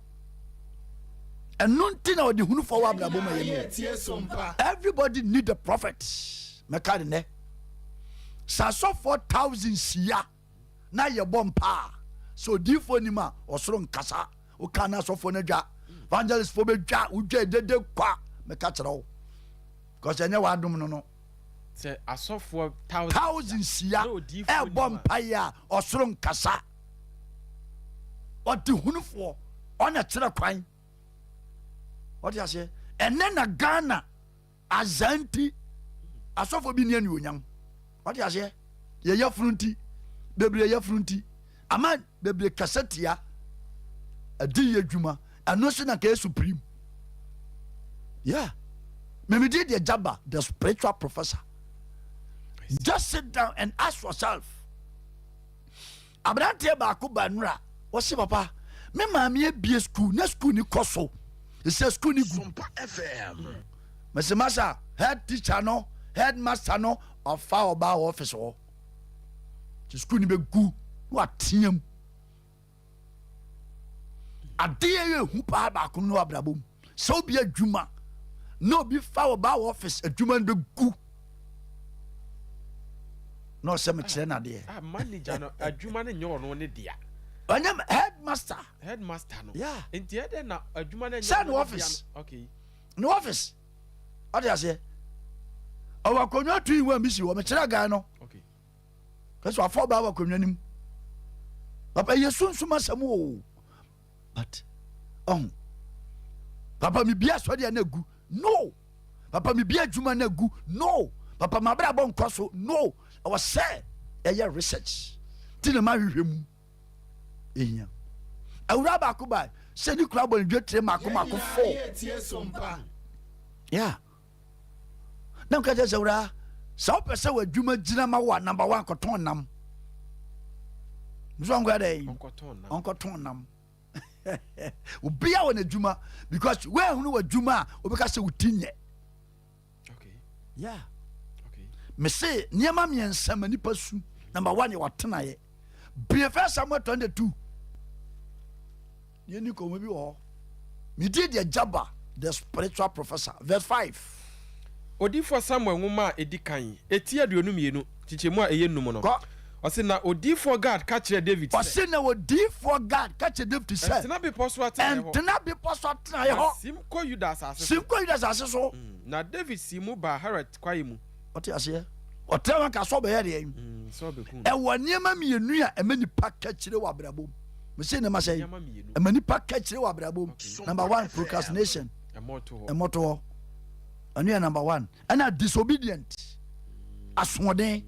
Ɛno nti na ɔde hunufoɔ wɔ abrabɔ ma yɛ mu. Everybody need a prophet. Mɛka de nɛ. Sɛ asɔfoɔ thousand hyia. na yɛbɔ mpaa a, sɛ odiyifoɔ nim a, ɔsoro nkasa. Woka na asɔfoɔ no adwa, evangelistfoɔ bɛdwa, wodwa dede kwa, meka kyerɛ wo. Because ɛnyɛ w'adom no no. Sɛ asɔfoɔ thousand hyia ɛbɔ mpaeɛ a, ɔsoro nkasa. Ɔdehunufoɔ, ɔna kyerɛ kwan. Ɔte aseɛ? Ɛnɛ na Ghana Azaa nti asɔfo bi ni anuonyam. Wate aseɛ? Yɛ yafunu nti, bebree yafunu nti, ama bebree kasa tia adi yɛ adwuma. Ɛno nso na kɛyɛ supreme. Yeah. Memedi deɛ Jabba, the spiritual professor. Just sit down and ask yourself. Aberanteɛ baako ba nnura, wɔse papa, me maame abie school, na school ni kɔ so. Ɛsɛ school ni gu. Mese masa, head teacher no, head master no, ɔfa ɔbaa wɔ office hɔ. Nti school ni bɛgu na wateam. Adeɛ yɛ ehu paa baako no abrabɔ mu. Sɛ obi adwuma na obi fa ɔbaa wɔ office adwuma no bɛgu na ɔsɛ mekyerɛ no adeɛ. Ah, manager no adwuma no nyɛ ɔno ne dea. Ɔnyɛ headmaster. Headmaster no. Yeah. Nti ɛdɛ na adwuma no nyɛ sɛ ne office. Okay. Ne office. Ɔde aseɛ. Ɔwɔ akonnwa tu yi wɔ mi si hɔ mekyerɛ guy no. Okay. Kɛsɛ wafa ɔbaa wɔ akonnwa no mu. Papa yɛ sunsum asɛm o. But ɔho. Papa mi bia asɔre a na egu. No. Papa mi bia adwuma na egu. No. Papa ma abrabɔ nkɔ so. No. Ɛwɔ sɛ ɛyɛ research. Ti na ma hwehwɛ mu. Ehia. Awura baako ba sɛ ne kura bɔ ne dwetire mako mako fo. Yeah. Na nka kyerɛ sɛ wura sɛ wopɛ sɛ w'adwuma gyina ma wo a number one kɔtɔn nam. Nso ɔnkɔ dɛ ɔnkɔtɔn nam. Obi a wɔ n'adwuma because woahunu w'adwuma a wobɛka sɛ wo ti nyɛ. Okay. Yeah. Okay. Mese nneɛma mmiɛnsa ma nipa su. Number one yɛ watenaeɛ. Bie First Samuel 22. Yɛni kɔmɔ bi wɔ hɔ. Medie deɛ Jabba, the spiritual professor. Verse 5. Odiyifoɔ Samuel nwoma a ɛdi kan, eti 22, nkyekyɛmu a ɛyɛ num no, Kɔ. ɔse, Na odiyifoɔ Gad ka kyerɛɛ Dawid sɛ. Ɔse, na odiyifoɔ Gad ka kyerɛɛ Dawid sɛ. Ntena bepɔ so atenaeɛ hɔ. Ntena bepɔ so atenaeɛ Na hɔ. sim kɔ Yuda asase so. Sim kɔ Yuda asase so. Na Dawid sii mu baa Heret kwaeɛ mu. Ɔte aseɛ? Ɔtena hɔ nka sɛ ɔbɛyɛ deɛ. Sɛ ɔbɛku no. Ɛwɔ nneɛma mmienu a ɛma nipa ka kyire wɔ abrabɔ mu. Mese nneɛma sɛn? Nneɛma mmienu. Ɛma nipa ka kyire wɔ abrabɔ mu. Number one, procrastination. Ɛmmɔto hɔ. Ɛmmɔto hɔ. Ɛno yɛ number one. Ɛna disobedient. Asoɔden.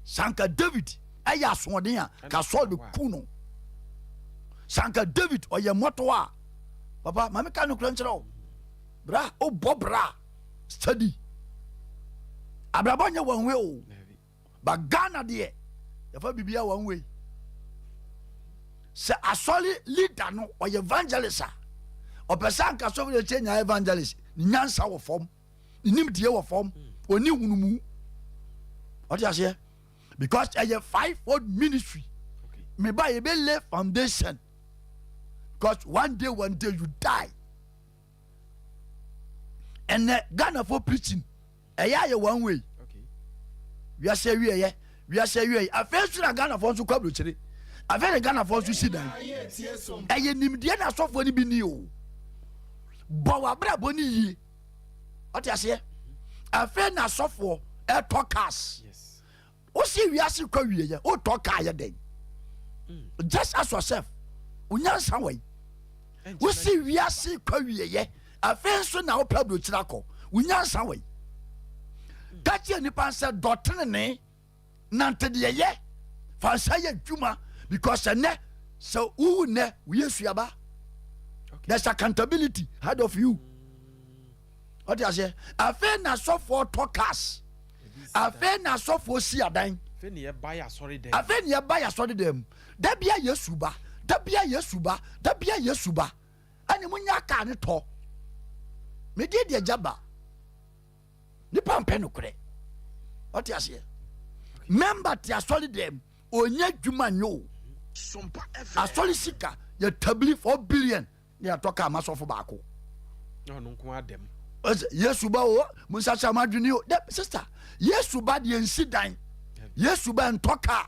Sanka David ɛyɛ asoɔden a, ka Saul bɛku no. Sanka David ɔyɛ mmɔtɔ a, papa maame ka nokorɛ nkyerɛ wo. Bra, wobɔ bra, steady. Abrabɔ nyɛ one way o. But Ghana deɛ, yɛfa biribiara one way. Sɛ asɔre leader no ɔyɛ evangelist a, ɔpɛ sɛ anka sɔfo deɛ kyɛ nyaa evangelist, ne nyansa wɔ fam, ne nimdeɛ wɔ fam, ɔni hunumu. Ɔte aseɛ? Because ɛyɛ fivefold ministry. Meba yɛbɛ lay foundation. Because one day, one day you die. Ɛnɛ Ghana for preaching ɛyɛ ayɛ one way. Wiase awieɛ, wiase awieɛ. Afei nso na Ghanafoɔ nso kɔ aburokyire. Afei na Ghanafoɔ nso si dan. Ɛyɛ nimdeɛ na asɔfoɔ no bi ni o. Bɔ w'abrabɔ no yie. Ɔte aseɛ? Afei na asɔfoɔ ɛtɔ cars. Wosi wiase kɔ awieɛ, wotɔ car yɛ dɛn? Just ask yourself. Onyansa wɔ yi. Wosi wiase kɔ awieɛ, afei nso na wopɛ aburokyire akɔ. Onyansa wɔ yi. Ka kyerɛ nipa sɛ dɔ tenenee, nante deɛ yɛ, fa nsa yɛ adwuma because ɛnɛ sɛ wowu nnɛ woyɛ suaba. There's accountability ahead of you. Ɔte aseɛ? Afei na asɔfoɔ tɔ cars. Afei na asɔfoɔ si adan. Afei na yɛba yɛ asɔre dɛm. Afei na yɛba yɛ asɔre dɛm. Da bia Yesu ba, da bia Yesu ba, da bia Yesu ba. Ɛne mo nya kaa ne tɔ. Medie deɛ gya ba. Nipa mpɛ nokorɛ. Ɔte aseɛ? Member te asɔre dɛm. Ɔnyɛ adwuma nyɛ o. Asɔre sika yɛ tabili 4 billion. Ne yɛatɔ kaa ma sɔfo baako. Na ɔno nko ara dɛm. Ɔsɛ Yesu ba o, mo nsakyera mo adwene o. Dɛ sister, Yesu ba deɛ nsi dan. Yesu ba ntɔ kaa.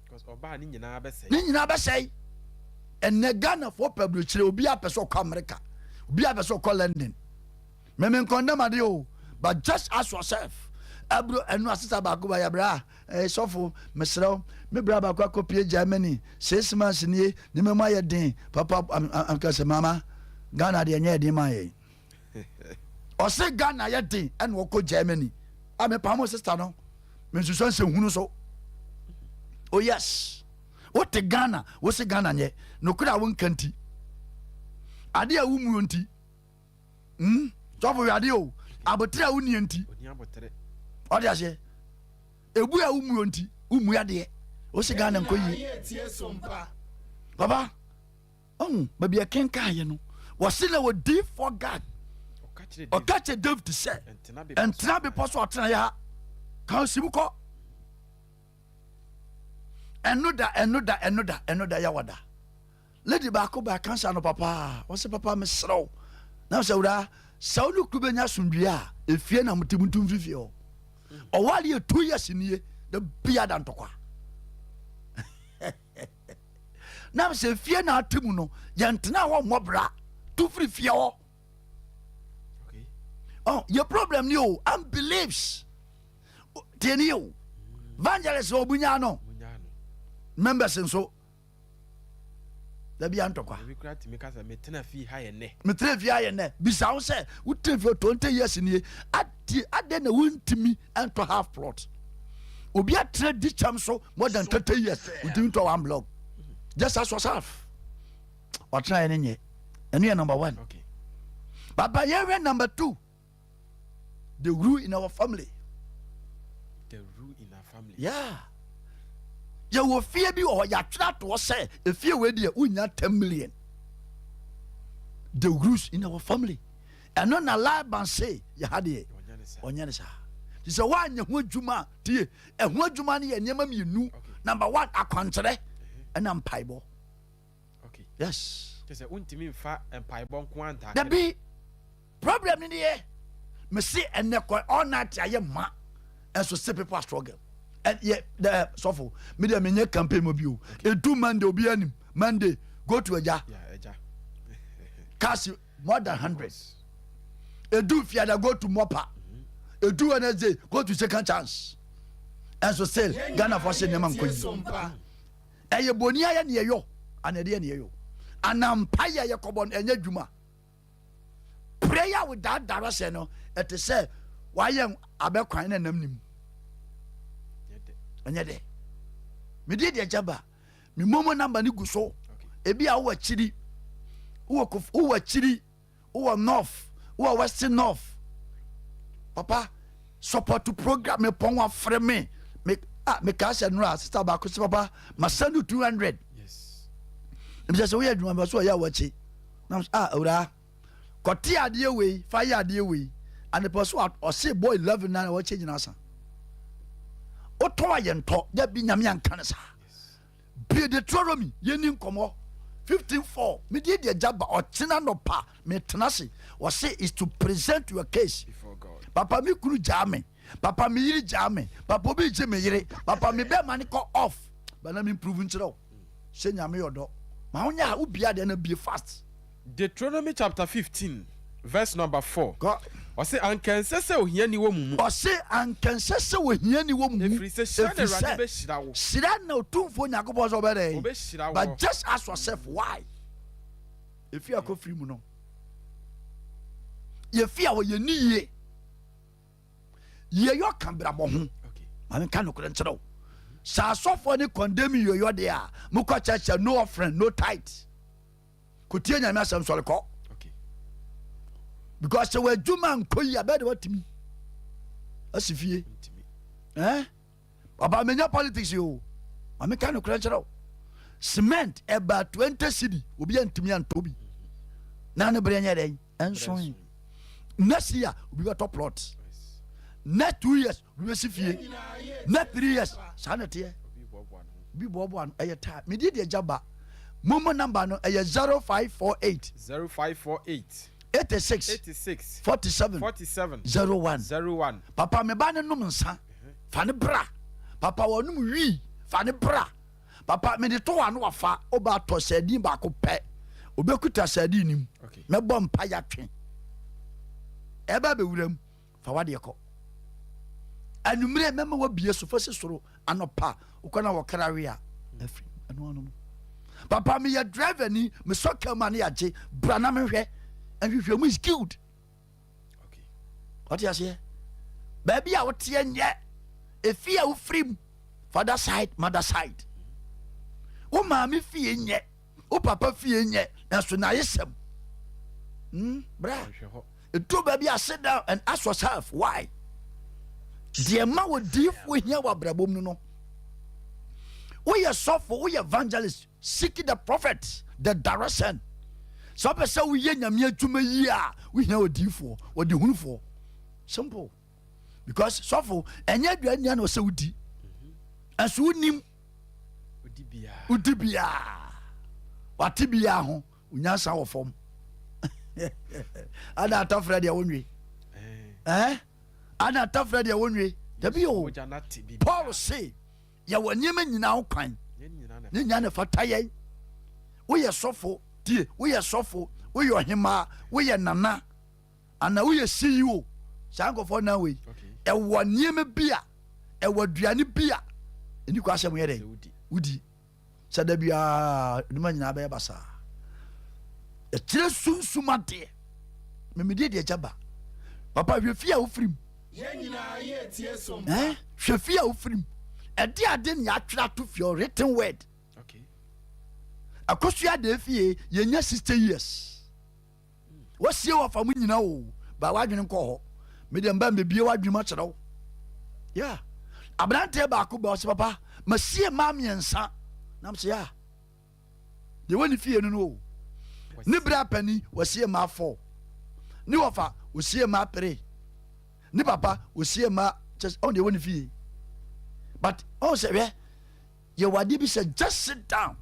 Because ɔbaa ne nyinaa bɛsɛe. Ne nyinaa bɛsɛe. Ɛnɛ Ghanafoɔ pɛ aburokyire, obi apɛ sɛ ɔkɔ America, obi apɛ sɛ ɔkɔ London. Mɛmɛ nkɔndɛm adeɛ o, but just ask yourself. Aburo ɛnu asesa baako ba yabra. Ɛɛ sɔfo, mesrɛ wo, me bra baako akɔpie Germany, 6 months nie, nneɛma mu ayɛ den papa. Anka sɛ mama, Ghana deɛ ɛnyɛ den ma yɛn. Ɔse Ghana yɛ den ɛna ɔkɔ Germany. A mepam mo sister no, mensusua nsɛ hunu so. Oh yes, wote Ghana, wose Ghana nyɛ, nokorɛ a wonka nti, adeɛ a wommuo nti, Sɔfo hwɛ adeɛ o, abotere a wonnie nti, ɔde aseɛ. Ebu a wommuo nti, wommu adeɛ. Wose Ghana nkɔ yie. Papa, ɔhu baabi ɛkenkan yɛ no, wɔse na wɔdiifoɔ Gad ɔka kyerɛ David sɛ ɛntena bepɔ so ɔtena yɛ ha, ka ɔsi mu kɔ. Ɛno da, ɛno da, ɛno da, ɛno da yɛwɔ da. Lady baako baa kansa no papa, wɔse papa mesrɛ wo. Na sɛ wura, sɛ wo ne kuru bɛnya asomdwie a, efie na mote mu ntu mfiri fie hɔ. Ɔware yɛ 2 years nie, da bia da ntɔkwa. Na sɛ fie na ate mu no, yɛntena hɔ mmɔ bra, tu firi fie hɔ. Oh, your problem ni o, unbeliefs. Tie ni o. Evangelist wɔ bunya no. Members nso. Dabi antɔkwa. Ebi kura tumi kasa metena fie ha yɛ nnɛ. Metena fie ha yɛ nnɛ. Bisa wo sɛ wotena fie 20 years nie. Adi adɛn na wontumi ntɔ half plot. Obi atena di kyɛm so more than 30 years. Wontumi ntɔ one block. Just ask yourself. Ɔtena yɛ ne nyɛ. Ɛno yɛ number one. Okay. Baba yɛhwɛ number two. The rule in our family. The rule in our family. Yeah. Yɛwɔ fie bi wɔ hɔ yɛatwerɛ atoɔ sɛ efie wei deɛ wonya 10 million. The rules in our family. Ɛno na Laban se yɛ ha deɛ ɔnyɛ ne saa. Nti sɛ woanyɛ ho adwuma a tie ɛho adwuma no yɛ nneɛma mmienu. Number one, akwankyerɛ ɛna mpaebɔ. Yes. Kyɛ sɛ wontumi mfa mpaebɔ nko antaake. Dabi, problem ni deɛ mese ɛnɛ kɔ all night ayɛ ma ɛnso still people are struggle. And yɛ dɛ sɔfo mi deɛ menyɛ campaign mu bi o. Edu Monday obi anim Monday go to ɛgya. Cars more than 100. Edu Fiada, go to Mopa. Edu Wednesday, go to Second Chance. Ɛnso still Ghana fo se nneɛma nkɔ yie. Ɛyɛ boni ayɛ ne ɛyɔ ana ɛdeɛ ne ɛyɔ ana mpa yɛ yɛ kɔbɔ no ɛnyɛ adwuma. Prayer without direction no ɛte sɛ wayɛ abɛkwan na nam nim. Ɛnyɛ dɛ. Mede deɛ gya ba. Me momo number no gu so. Ebi a wowɔ akyiri. Wowɔ wowɔ akyiri. Wowɔ north. Wowɔ west north. Papa, support program me pɔn wafrɛ me. Me ah me ka sɛ nora sister baako sɛ papa ma send you 200. Yes. Ebi sɛ woyɛ adwuma ba so ɔyɛ a wɔakyi. Na ah awuraa. Kɔte adeɛ wei fa yɛ adeɛ wei anepɛ so ɔse bɔ 11 na wɔkyɛ nyina sa wotɔ a yɛntɔ da bi nyame anka no saa bie Deuteronomy yɛni nkɔmmɔ 15 4 medie deɛ gya ba ɔkyena nɔpa metena se ɔse is to present your case papa me kunu gyaa me papa me yere gyaa me papa obi gye me yere papa me bɛma ne kɔ off bana me improve nkyerɛ wo sɛ nyame yɛ ɔdɔ ma wonyɛ a wobia deɛ na bie fast Deuteronomy chapter 15 verse number 4. Kɔ. Ɔse, Anka ɛnsɛ sɛ ohiani wɔ mo mu. Ɔse, Anka ɛnsɛ sɛ ohiani wɔ mo mu. Ɛfiri sɛ hyira na Awurade bɛhyira wo. Hyira na Otumfoɔ Nyankopɔn sɛ ɔbɛyɛ dɛn? Ɔbɛhyira wo. But just ask yourself why? Efi a kɔfiri mu no, yɛfi a wɔyɛ ni yie. Yɛyɔ ka brabɔ ho. Maame nka nokorɛ nkyerɛ wo. Sɛ asɔfoɔ ne condemn yɛyɔ deɛ a, mokɔ church no offering, no tithe. Kɔtie Nyame asɛm sɔre kɔ. Because sɛ w'adwuma nkɔ yi a bɛyɛ de watumi asi fie. Eh? Papa menya politics yi o. Maame ka nokorɛ nkyerɛ wo. Cement ɛba 20 cedi obi antumi antɔ bi. Na ne berɛ nyɛ dɛn? Ɛnso. Next year obi bɛtɔ plot. Next 2 years obi bɛsi fie. Next 3 years saa na ɛteɛ. Obi boaboa no ɛyɛ taa. Medi deɛ gya ba. Momo number no ɛyɛ 0548 0548 86 86 47 47 01. 01. Papa me ba ne nom nsa fa ne bra. Papa wɔnom wii fa ne bra. Papa mede to ano wafa ɔba atɔ sardine baako pɛ. Obɛkuta sardine nim. Mɛbɔ mpa yɛatwe. Ɛbɛ bɛwura mu fa wadeɛ kɔ. Anwummerɛ mɛma wabie so fa si soro anɔpa wokɔ na wɔkra we a afiri ɛno ano no. Papa meyɛ driver ni mesɔ kaa mu a ne yɛagye bra na mehwɛ nhwehwɛmu is good. Ɔte aseɛ baabi a woteɛ nyɛ efi a wofiri mu father side mother side wo maame fie nyɛ wo papa fie nyɛ nanso na ayɛ sɛm bra edu baabi a sit down and ask yourself why deɛ ma wɔ diifoɔ hia wɔ abrabɔ mu no woyɛ sɔfo woyɛ evangelist, seek the prophet, the direction. Sɛ wopɛ sɛ woyɛ nyame adwuma yi a wohia odiifoɔ wɔde hunufoɔ simple because sɔfo ɛnyɛ aduane nia na ɔsɛ wodi ɛnso wonim wodi biaa wate biaa ho onyansa wɔ fam ana atafrɛ deɛ wonwe eh? Ana atafrɛ deɛ wonwe dabi o. Paul se yɛwɔ nneɛma nyinaa ho kwan ne nyinaa na ɛfata yɛn. Woyɛ sɔfo tie, woyɛ sɔfo, woyɛ ɔhemaa, woyɛ nana ana woyɛ CEO saa nkɔfoɔ nan wei ɛwɔ nneɛma bi a ɛwɔ aduane bi a ɛni kɔ asɛm yɛ dɛ wodi sɛ da biara nneɛma nyinaa bɛyɛ basaa. Ɛkyerɛ sunsum adeɛ memedie deɛ gya ba. Papa hwɛ fie a wofirim, eh? Hwɛ fie a wofirim ɛde ade ne atwerɛ ato fie, written word. Akosua de fie yɛnya 60 years wasie wafa mu nyina o ba wadwene nkɔ hɔ mede mba mbɛbie wadwene mu akyerɛ wo ya aberanteɛ baako ba ɔsɛ papa masie mmaa mmiɛnsa nam sɛ ya deɛ wɔ ne fie no no o ne berɛ apani wasie mmaa four, ne wɔfa wɔsie mmaa three, ne papa wɔsie mmaa kyɛ ɔn deɛ wɔ ne fie. But ɔn sɛ hwɛ yɛwɔ adeɛ bi sɛ just sit down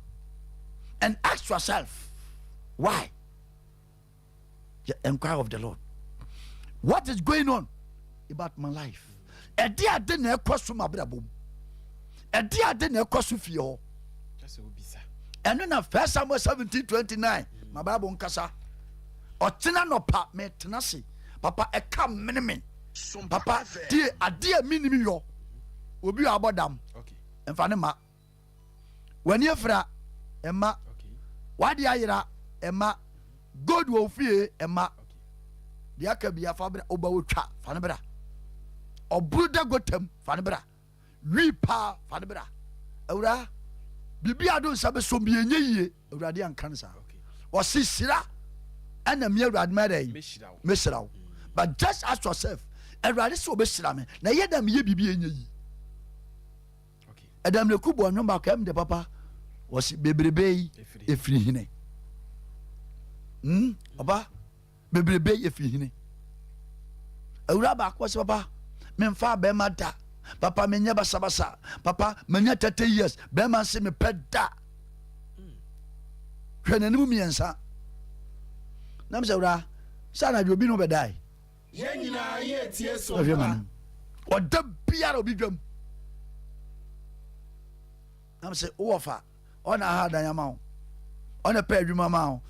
and ask yourself why. You inquire of the Lord what is going on about my life. Ɛde ade na ɛkɔ so ma abrabɔ mu, ɛde ade na ɛkɔ so fie hɔ. Ɛno na First Samuel 17:29 ma Bible nkasa. Ɔtena nɔpa metena se papa ɛka mene me papa tie adeɛ a menim yɔ obi a abɔ dam mfa ne ma w'ani afira ɛma wade ayera ɛma gold wɔ fie ɛma deɛ aka bia fa bra ɔba wotwa fa ne bra ɔboro da gotam fa ne bra. Wii paa fa no bra. Awuraa, biribi a do nsa bɛsɔ bi ɛnyɛ yie. Awurade anka no saa. Ɔse hyira ɛna me Awurade mɛdɛ mɛhyira wo. But just ask yourself, Awurade sɛ ɔbɛhyira me na ɛyɛ dɛ meyɛ biribi ɛnyɛ yie. Ɛdɛm ne ku bɔ nnwom baako ɛm de papa wɔsi bebrebe yi efiri hene. Ɔba bebrebe yi efiri hene. Awura baako wɔsi papa memfa bɛrima da papa menyɛ basabasa papa manya 30 years bɛrima nse mepɛ da. Hwɛ n'anim mmiɛnsa. Nam sɛ awura sɛ anadwo obi ne wo bɛdae. Yɛn nyinaa yɛ tie so Ɔhwɛ pa. m'anim. Ɔda biara obi dwam. Nam sɛ wowɔ fa ɔna aha dan ama wo ɔna pɛ adwuma ma wo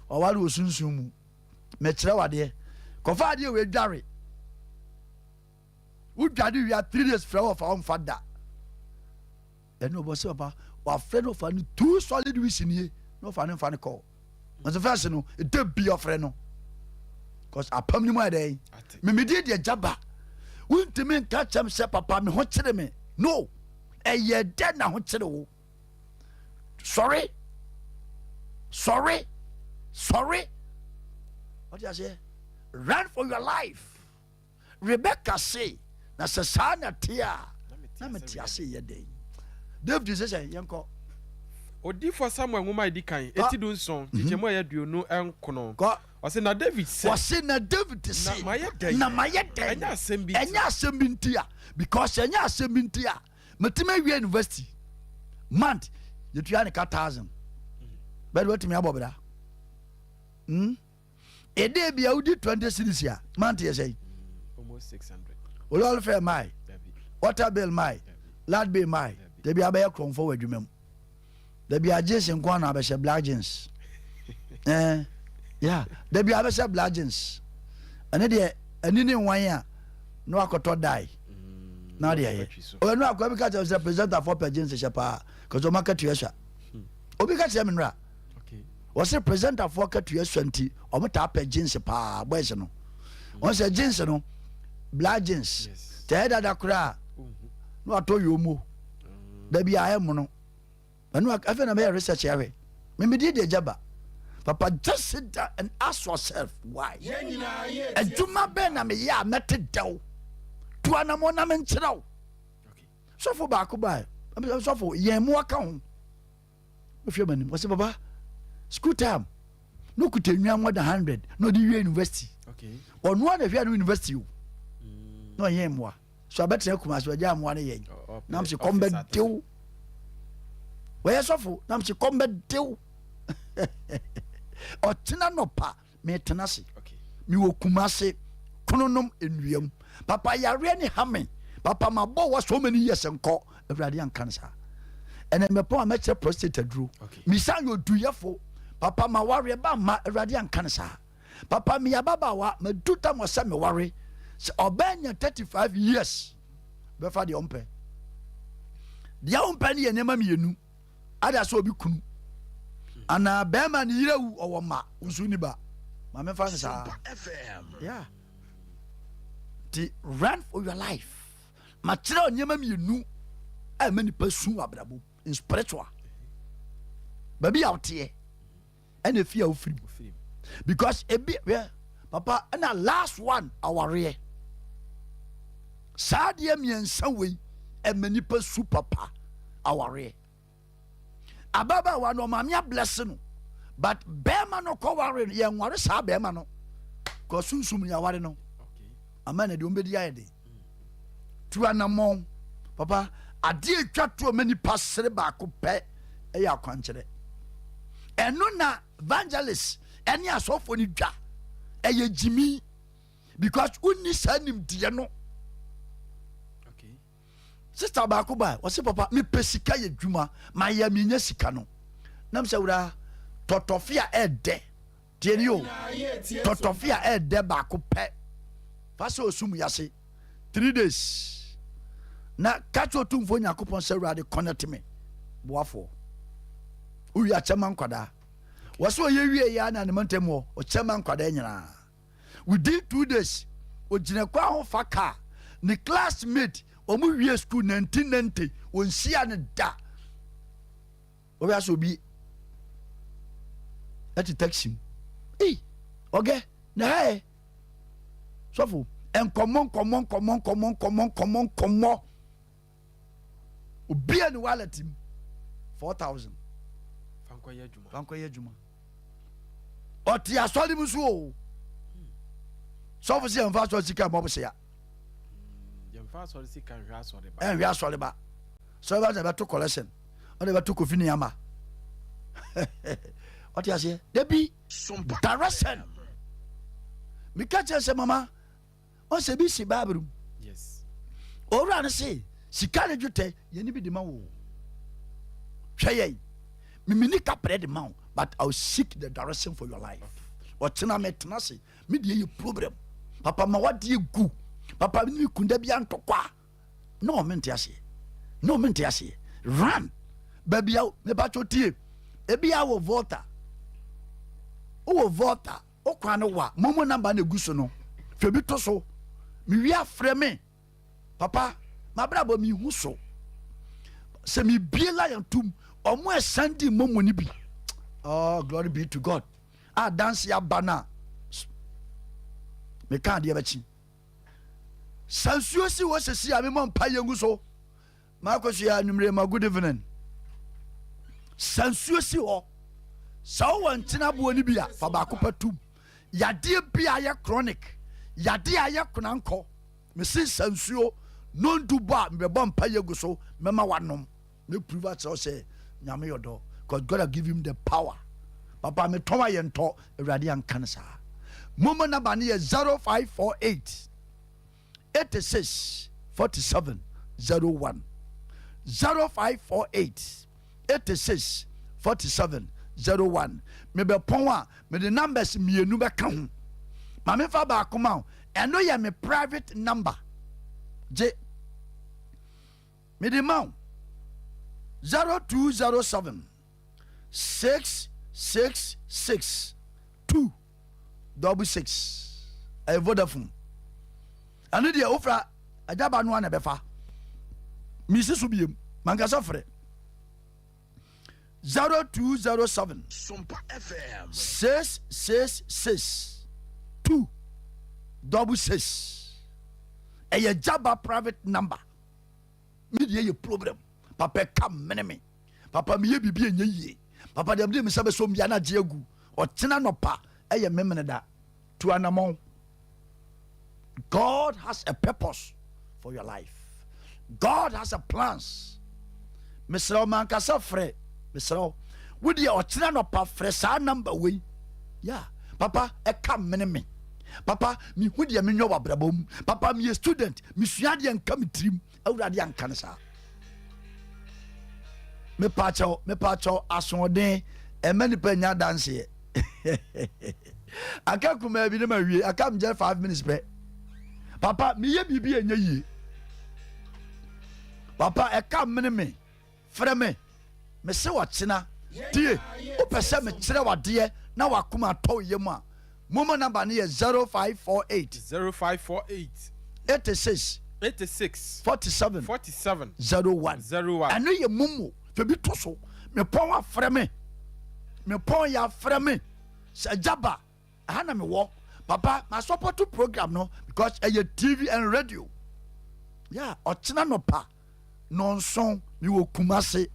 ɔware wɔ sunsun mu mekyerɛ wadeɛ kɔfa adeɛ wei dware wodware wia 3 days frɛ wɔ fa ɔmfa da. Ɛne ɔbɔ sɛ papa wafrɛ no ɔfa no 2 solid weeks nie na ɔfa no mfa no kɔɔ nso first no ɛda bi ɔfrɛ no cause apam no mu ayɛ dɛn memedie deɛ gya ba wontumi nka kyɛm sɛ papa me ho kyere me no ɛyɛ dɛ na ho kyere wo. Sɔre, sɔre, sɔre. Ɔte aseɛ, run for your life. Rebecca se na sɛ saa na te a na mete ase yɛ dɛn? David sɛ yɛnkɔ. Odiyifoɔ Samuel nwoma a ɛdi kan, eti 17, nkyekyɛmu a ɛyɛ 29. Kɔ. Ɔse na David sɛ. Wɔse na David se. Na mayɛ dɛn? Na mayɛ dɛn? Ɛnyɛ asɛm bi nti. Ɛnyɛ asɛm bi nti a, because ɛnyɛ asɛm bi nti a metumi awie university month yɛtua ne ka thousand bɛde watumi abɔ bra. Ɛdɛ bia wodi 20 cedis a month yɛ sɛn? Almost 600. Olɔre fare mae. Dabi. Water bill mae. Light bill mae. Dabi abɛyɛ korɔmfo wɔ adwuma mu. Dabi a jeans nko ana abɛhyɛ, black jeans. Yeah, dabi abɛhyɛ black jeans. Ɛne deɛ ani ne nwan a na wakɔtɔ dye na ɔde ayɛ. Ɔno akɔ bi ka kyerɛ sɛ presenter fo pɛ jeans hyɛ paa kɔsɛ ɔmo akatua sua. Obi ka kyerɛ me nora wɔsɛ presenter foɔ akatua sua nti ɔmo taa pɛ jeans paa. Boys no wɔn sɛ jeans no, black jeans tɛɛ dada koraa na watɔ yomo dabi a ɛmono ɛno. Afei na mɛyɛ research ahwɛ memedi de agya ba papa. Just sit down and ask yourself why. Adwuma bɛn na meyɛ a mɛte dɛw? Tu anammɔ na menkyerɛ wo. Sɔfo baako baa, sɔfo yɛn mmoa ka ho. Wohwɛ m'anim, wɔsɛ papa school time na okuta nnwa more than 100 na ɔde wie university. Ɔno a na hwɛ no university o na ɔyɛ mmoa so abɛtena Kumase ɔgya mmoa no yɛn nam sɛ kɔm bɛdew. Wɔyɛ sɔfo nam sɛ kɔm bɛdew. Ɔtena nɔpa metena ase mewɔ Kumase Kronom nnuam. Papa yareɛ ne ha me papa mabɔ wɔ so many years nkɔ. Awurade anka no saa. Ɛnɛ mɛpɔn a mɛkyerɛ prostate aduro. Mesan yɛ oduyɛfo papa ma wareɛ ba ma Awurade anka no saa. Papa meyɛ ababaawa madu tam wɔ sɛ meware sɛ ɔbɛn nya 35 years bɛfa deɛ ɔmpɛ. Deɛ ɔmpɛ no yɛ nneɛma mmienu ada sɛ obi kunu anaa bɛrima ne yerɛ wu ɔwɔ ma nso ni ba maame fa no saa. Yeah, nti run for your life. Makyerɛ nneɛma mmienu a ɛma nipa su wɔ abrabɔ in spiritual baabi a woteɛ ɛna efi a wofiri mu because ebi hwɛ papa ɛna last one awareɛ. Saa adeɛ mmiɛnsa wei ɛma nipa su papa. Awareɛ, ababaawa no ɔmaame abless no but bɛrima no kɔware no yɛnware saa bɛrima no kɔ sunsum ni aware no ama na deɛ ɔmbɛdi ayɛ den. Tu anammɔn papa. Adeɛ atwa to ma nipa sere baako pɛ ɛyɛ akwankyerɛ. Ɛno na evangelist ɛne asɔfoɔ no dwa ɛyɛ gyimi because wonni saa nimdeɛ no. Sister baako ba wɔsi papa mepɛ sika yɛ dwuma ma yɛ menya sika no nam sɛ wura tɔtɔfe a ɛɛdɛ tie ni o tɔtɔfe a ɛɛdɛ baako pɛ fa sɛ osum yase 3 days na kakyɛ Otumfoɔ Nyankopɔn sɛ Awurade connect me boafoɔ. Wowie akyɛma nkwadaa wɔsɛ ɔyɛ wie yɛ na ne mantam hɔ ɔkyɛma nkwadaa nyinaa. Within 2 days ogyina kwan ho fa car ne classmate. Wɔn wie school 1990 wɔn nhyia no da. Wɔbɛ asɛ obi ɛte taxi mu. Ei, ɔgɛ na ha ɛ. Sɔfo, nkɔmɔ nkɔmɔ nkɔmɔ nkɔmɔ nkɔmɔ nkɔmɔ nkɔmɔ. Obia ne wallet mu 4,000. Fankɔyɛ adwuma. Fankɔyɛ adwuma. Ɔte asɔre mu so o. Sɔfo sɛ yɛmfa asɔre sika mmɔ bosea. Yɛmfa asɔre sika nhwɛ asɔre ba. Ɛnhwɛ asɔre ba. Asɔre ba na ɛbɛto collection. Ɔna ɛbɛto kofi nneɛma. Ɔte aseɛ. Dabi. Direction. Meka kyerɛ sɛ mama ɔsɛ bi si Bible mu. Yes. Owura no se sika ne dwetɛ yɛne bi de ma wo. Hwɛ yɛn. Mimini kaprɛ de ma wo but I'll seek the direction for your life. Ɔkyena mɛtena ase. Me deɛ yɛ problem. Papa ma wadeɛ gu. Papa ne me kunda bi antɔkwa. No, mente aseɛ. No, mente aseɛ. Run. Baabi a mepatwo tie. Ebi a wɔ Volta. Wowɔ Volta. Wo kwan no wa. Momo namba na egu so no. Fɛ bi to so. Mewie afrɛ me. Papa, mabrabɔ mehu so. Sɛ mebie lion tum, ɔmo ɛsan di momo no bi. Oh, glory be to God. A danse aba no a, meka adeɛ bɛkye. Sa nsuo si hɔ sɛsi a memmɔ mpa yɛ ngu so. Maakɔ so yɛ anwummere ma good evening. Sa nsuo si hɔ. Sɛ wowɔ nkyene aboɔ no bi a, fa baako pɛ tom. Yadeɛ bi a yɛ chronic, yadeɛ a yɛ konankɔ. Mese sa nsuo nondu bɔ a mebɛbɔ mpa yɛ gu so mɛma wanom. Me prove akyerɛ wo sɛ Nyame yɛ ɔdɔ cause God have give him the power. Papa metɔn a yɛntɔ Awurade anka no saa. Momo number no yɛ 0548 86 47 01 0548 86 47 01 mebɛpɔn a mede numbers mmienu bɛka ho. Ma memfa baako ma wo ɛno yɛ me private number gye Mede ma wo 0207 666 2 double 6 ɛyɛ Vodafone. Ɛno deɛ wofra agyaba no a na ɛbɛfa. Mesi so biem mankasa frɛ 0207 666 2 double 6 ɛyɛ gyaba private number. Me deɛ yɛ problem papa ɛka mene me papa meyɛ biribi ɛnyɛ yie papa deɛ mede me nsa bɛsɔ mbia na agye agu ɔkyena nɔpa ɛyɛ memene da tu anamɔn. God has a purpose for your life. God has a plans. Mesrɛ wo mankasa frɛ mesrɛ wo wo deɛ ɔkyena nɔpa frɛ saa number wei ya papa ɛka mene me papa mehu deɛ menyɛ wɔ abrabɔ mu papa meyɛ student mesua adeɛ nka me tirim awurade anka no saa mepaakyɛw mepaakyɛw asoɔden ɛmɛ nipa nya adanseɛ aka kumaa bi ne ma wie aka mgyɛ 5 minutes pɛ. Papa meyɛ biribi ɛnyɛ yie papa ɛka mene me frɛ me mese wɔkyena tie wopɛ sɛ mekyerɛ wadeɛ na wakoma atɔ wo yam a momo number no yɛ 0548 0548 86 86 47 47 01 01. Ɛno yɛ momo fɛ bi to so mepɔn afrɛ me mepɔn yɛ afrɛ me sɛ gyaba ɛha na mewɔ papa ma support program no because ɛyɛ TV and radio. Yeah, ɔkyena nɔpa nɔnson mewɔ Kumase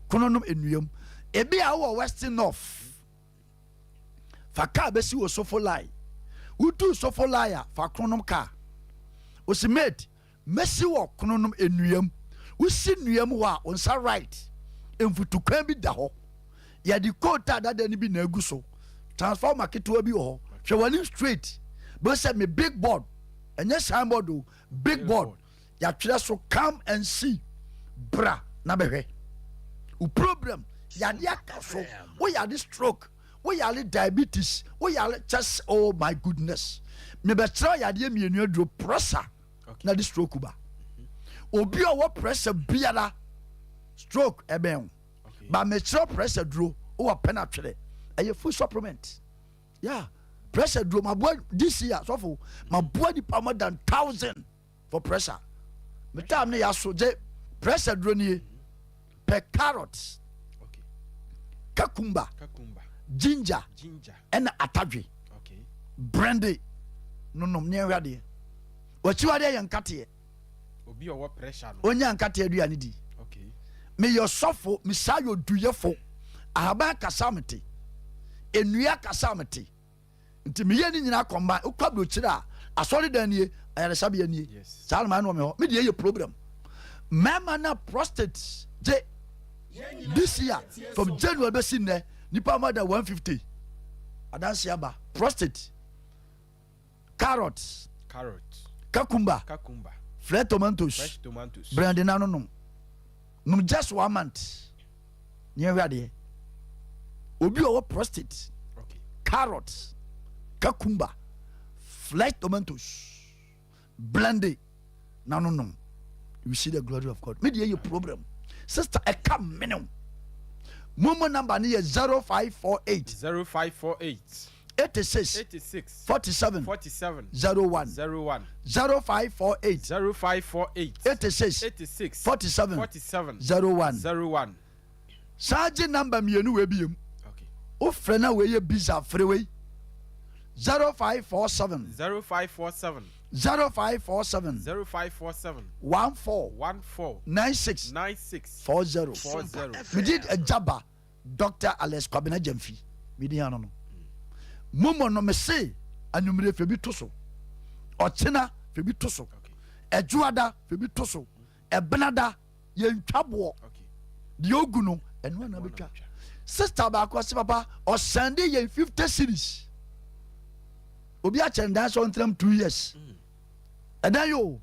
Kononom Enuam. Ebi a wowɔ Western North fa kaa bɛsi wɔ Sofo Line. Wodu Sofo Line a fa Kronom kaa osi mate mɛsi wɔ Kronom Enuam. Wosi nnuam hɔ a wo nsa right mfutukwan bi da hɔ yɛde coat a dada no bi na agu so transformer ketewa bi wɔ hɔ. Hwɛ w'anim straight bɛ sɛ me big board ɛnyɛ signboard o, big board yɛatwerɛ so "Come and see". Bra na bɛhwɛ wo problem yade aka so woyade stroke woyare diabetes woyare chest. Oh my goodness, mebɛkyerɛ yadeɛ mmienu aduro pressure na de stroke ba. Obi a ɔwɔ pressure biara stroke ɛbɛn wo ba mekyerɛ pressure duro wowɔ pɛ no atwerɛ ɛyɛ food supplement. Yeah, pressure duro maboa this year sɔfo maboa nipa more than thousand for pressure. Me time no yɛaso gye pressure duro nie. Pɛ carrot, cucumber, ginger ɛna atadwe. Brɛnde nonom ne ɛhwɛ adeɛ. Wakyiwadeɛ yɛ nkateɛ. Obi a ɔwɔ pressure no. Onya nkateɛ aduane di. Meyɛ ɔsɔfo, mesaa yɛ oduyɛfo. Ahaban kasa mete. Nnua kasa mete. Nti meyɛ ne nyinaa combine. Wokɔ aburokyire a, asɔredan nie, ayaresabea nie. Saa na mayɛ no wɔ me hɔ. Me deɛ yɛ problem. Mmarima na prostate gye this year from January bɛsi nnɛ nipa more than 150 adanse aba prostate carrot carrot cucumber cucumber fresh tomatoes fresh tomatoes brɛnde na no nom nom just one month ne ɛhwɛ adeɛ obi a ɔwɔ prostate carrot cucumber fresh tomatoes blende na no nom you see the glory of God me deɛ yɛ problem sister ɛka mene momo number ne yɛ 0548 0548 86 86 47 47 01 01 0548 0548 86 86 47 47 01 01. Saa gye number mmienu wei biem. Wofrɛ na wei yɛ busy a frɛ wei 0547 0547 0547 0547 14 14 96 96 40 40. Mede agya ba Dr. Alex Kwabena Gyamfi medi ano no momo no mese anwummere fɛ bi to so ɔkyena fɛ bi to so ɛdwoada fɛ bi to so ɛbenada yɛntwa boɔ deɛ ogu no ɛno ana bɛtwa sister baako ɔse papa ɔsɛnde yɛn 50 series obi akyɛ ndan sɛ ɔntram 2 years ɛdan yi o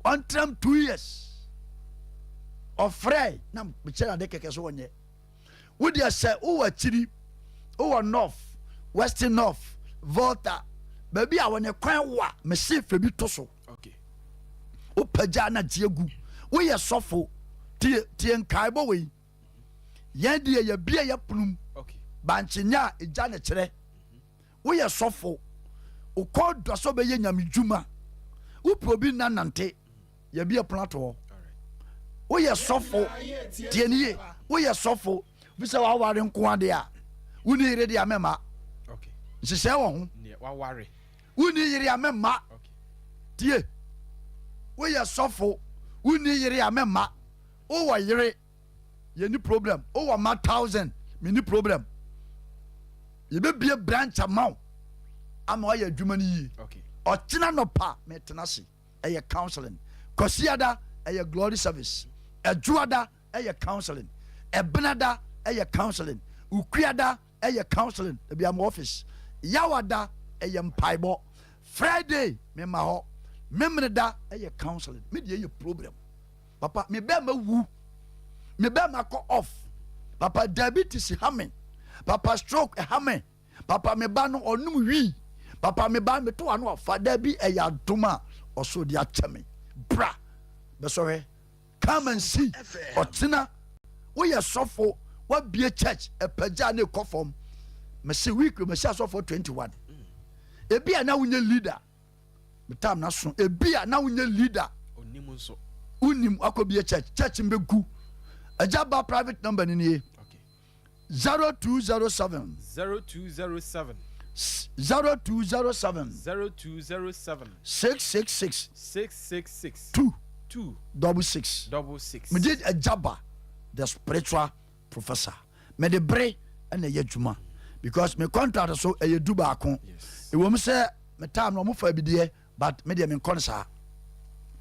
ɔntram 2 years ɔfrɛ na mekyerɛ ade kɛkɛ so wɔnyɛ wodeɛ sɛ wowɔ akyiri wowɔ north western north volta baabi a wɔne kwan wa mese fɛ bi to so wopagya na gye gu woyɛ sɔfo tie tie nkaebɔ wei yɛn deɛ yɛbie yɛ pono bankye nya a egya ne kyerɛ woyɛ sɔfo wokɔ dɔ sɛ wobɛyɛ nyame dwuma wopɛ obi nna nante yɛbie pono ato hɔ woyɛ sɔfo tie ne yie woyɛ sɔfo fi sɛ waware nko adeɛ a wonni yere deɛ a mɛma nhyehyɛe wɔ ho wonni yere a mɛma tie woyɛ sɔfo wonni yere a mɛma wowɔ yere yɛni problem wowɔ ma thousand menni problem yɛbɛbie branch ama wo ama wayɛ adwuma no yie ɔkyena nɔpa metena ase ɛyɛ counseling kwasiada ɛyɛ glory service ɛdwoada ɛyɛ counseling ɛbenada ɛyɛ counseling ukuada ɛyɛ counseling ebi am office yawada ɛyɛ mpaebɔ friday mema hɔ memeneda ɛyɛ counseling me deɛ ɛyɛ problem papa me bɛɛ ma wu me bɛɛ ma kɔ off papa diabetes ha me papa stroke ha me papa me ba no ɔnum wii papa me ba meto ano afa dabi ɛyɛ adom a ɔsoro de akyɛ me bra bɛsɔhwɛ come and see ɔkyena woyɛ sɔfo wabie church ɛpagya ne kɔ fam mese week mese asɔfo 21 ebi a na wonyɛ leader metam na so ebi a na wonyɛ leader wonim akɔ bie church church mbɛgu agya ba private number ni nie 0207 0207 0207 0207 666 666 2 2 double 6 double 6 mede agya ba the spiritual professor mede bere ɛna ɛyɛ adwuma because me contract so ɛyɛ du baako ɛwɔ mu sɛ me time no ɔmo fa bi deɛ but me deɛ menkɔ no saa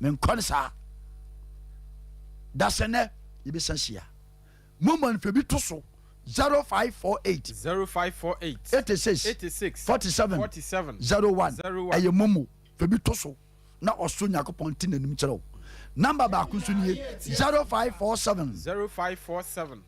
menkɔ no saa dasɛ nɛ yɛbɛsan hyia moma no fɛ bi to so 0548 0548 86 86 47 47 01 01 ɛyɛ momo fɛ bi to so na ɔsoro Nyankopɔn te n'anim kyerɛ wo. Number baako nso nie 0547 0547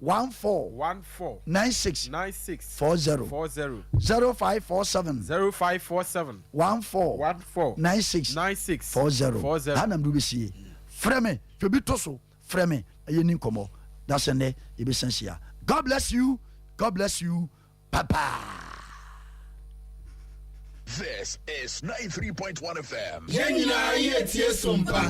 14 14 96 96 40 40 0547 0547 14 14 96 96 40 40 Ha na mede wobɛsie. Frɛ me fɛ bi to so frɛ me na yɛni nkɔmmɔ. Da sɛ nnɛ yɛbɛsan hyia. God bless you. God bless you. Bye bye. This is 93.1 FM. Yɛn nyinaa yɛtie Sompa.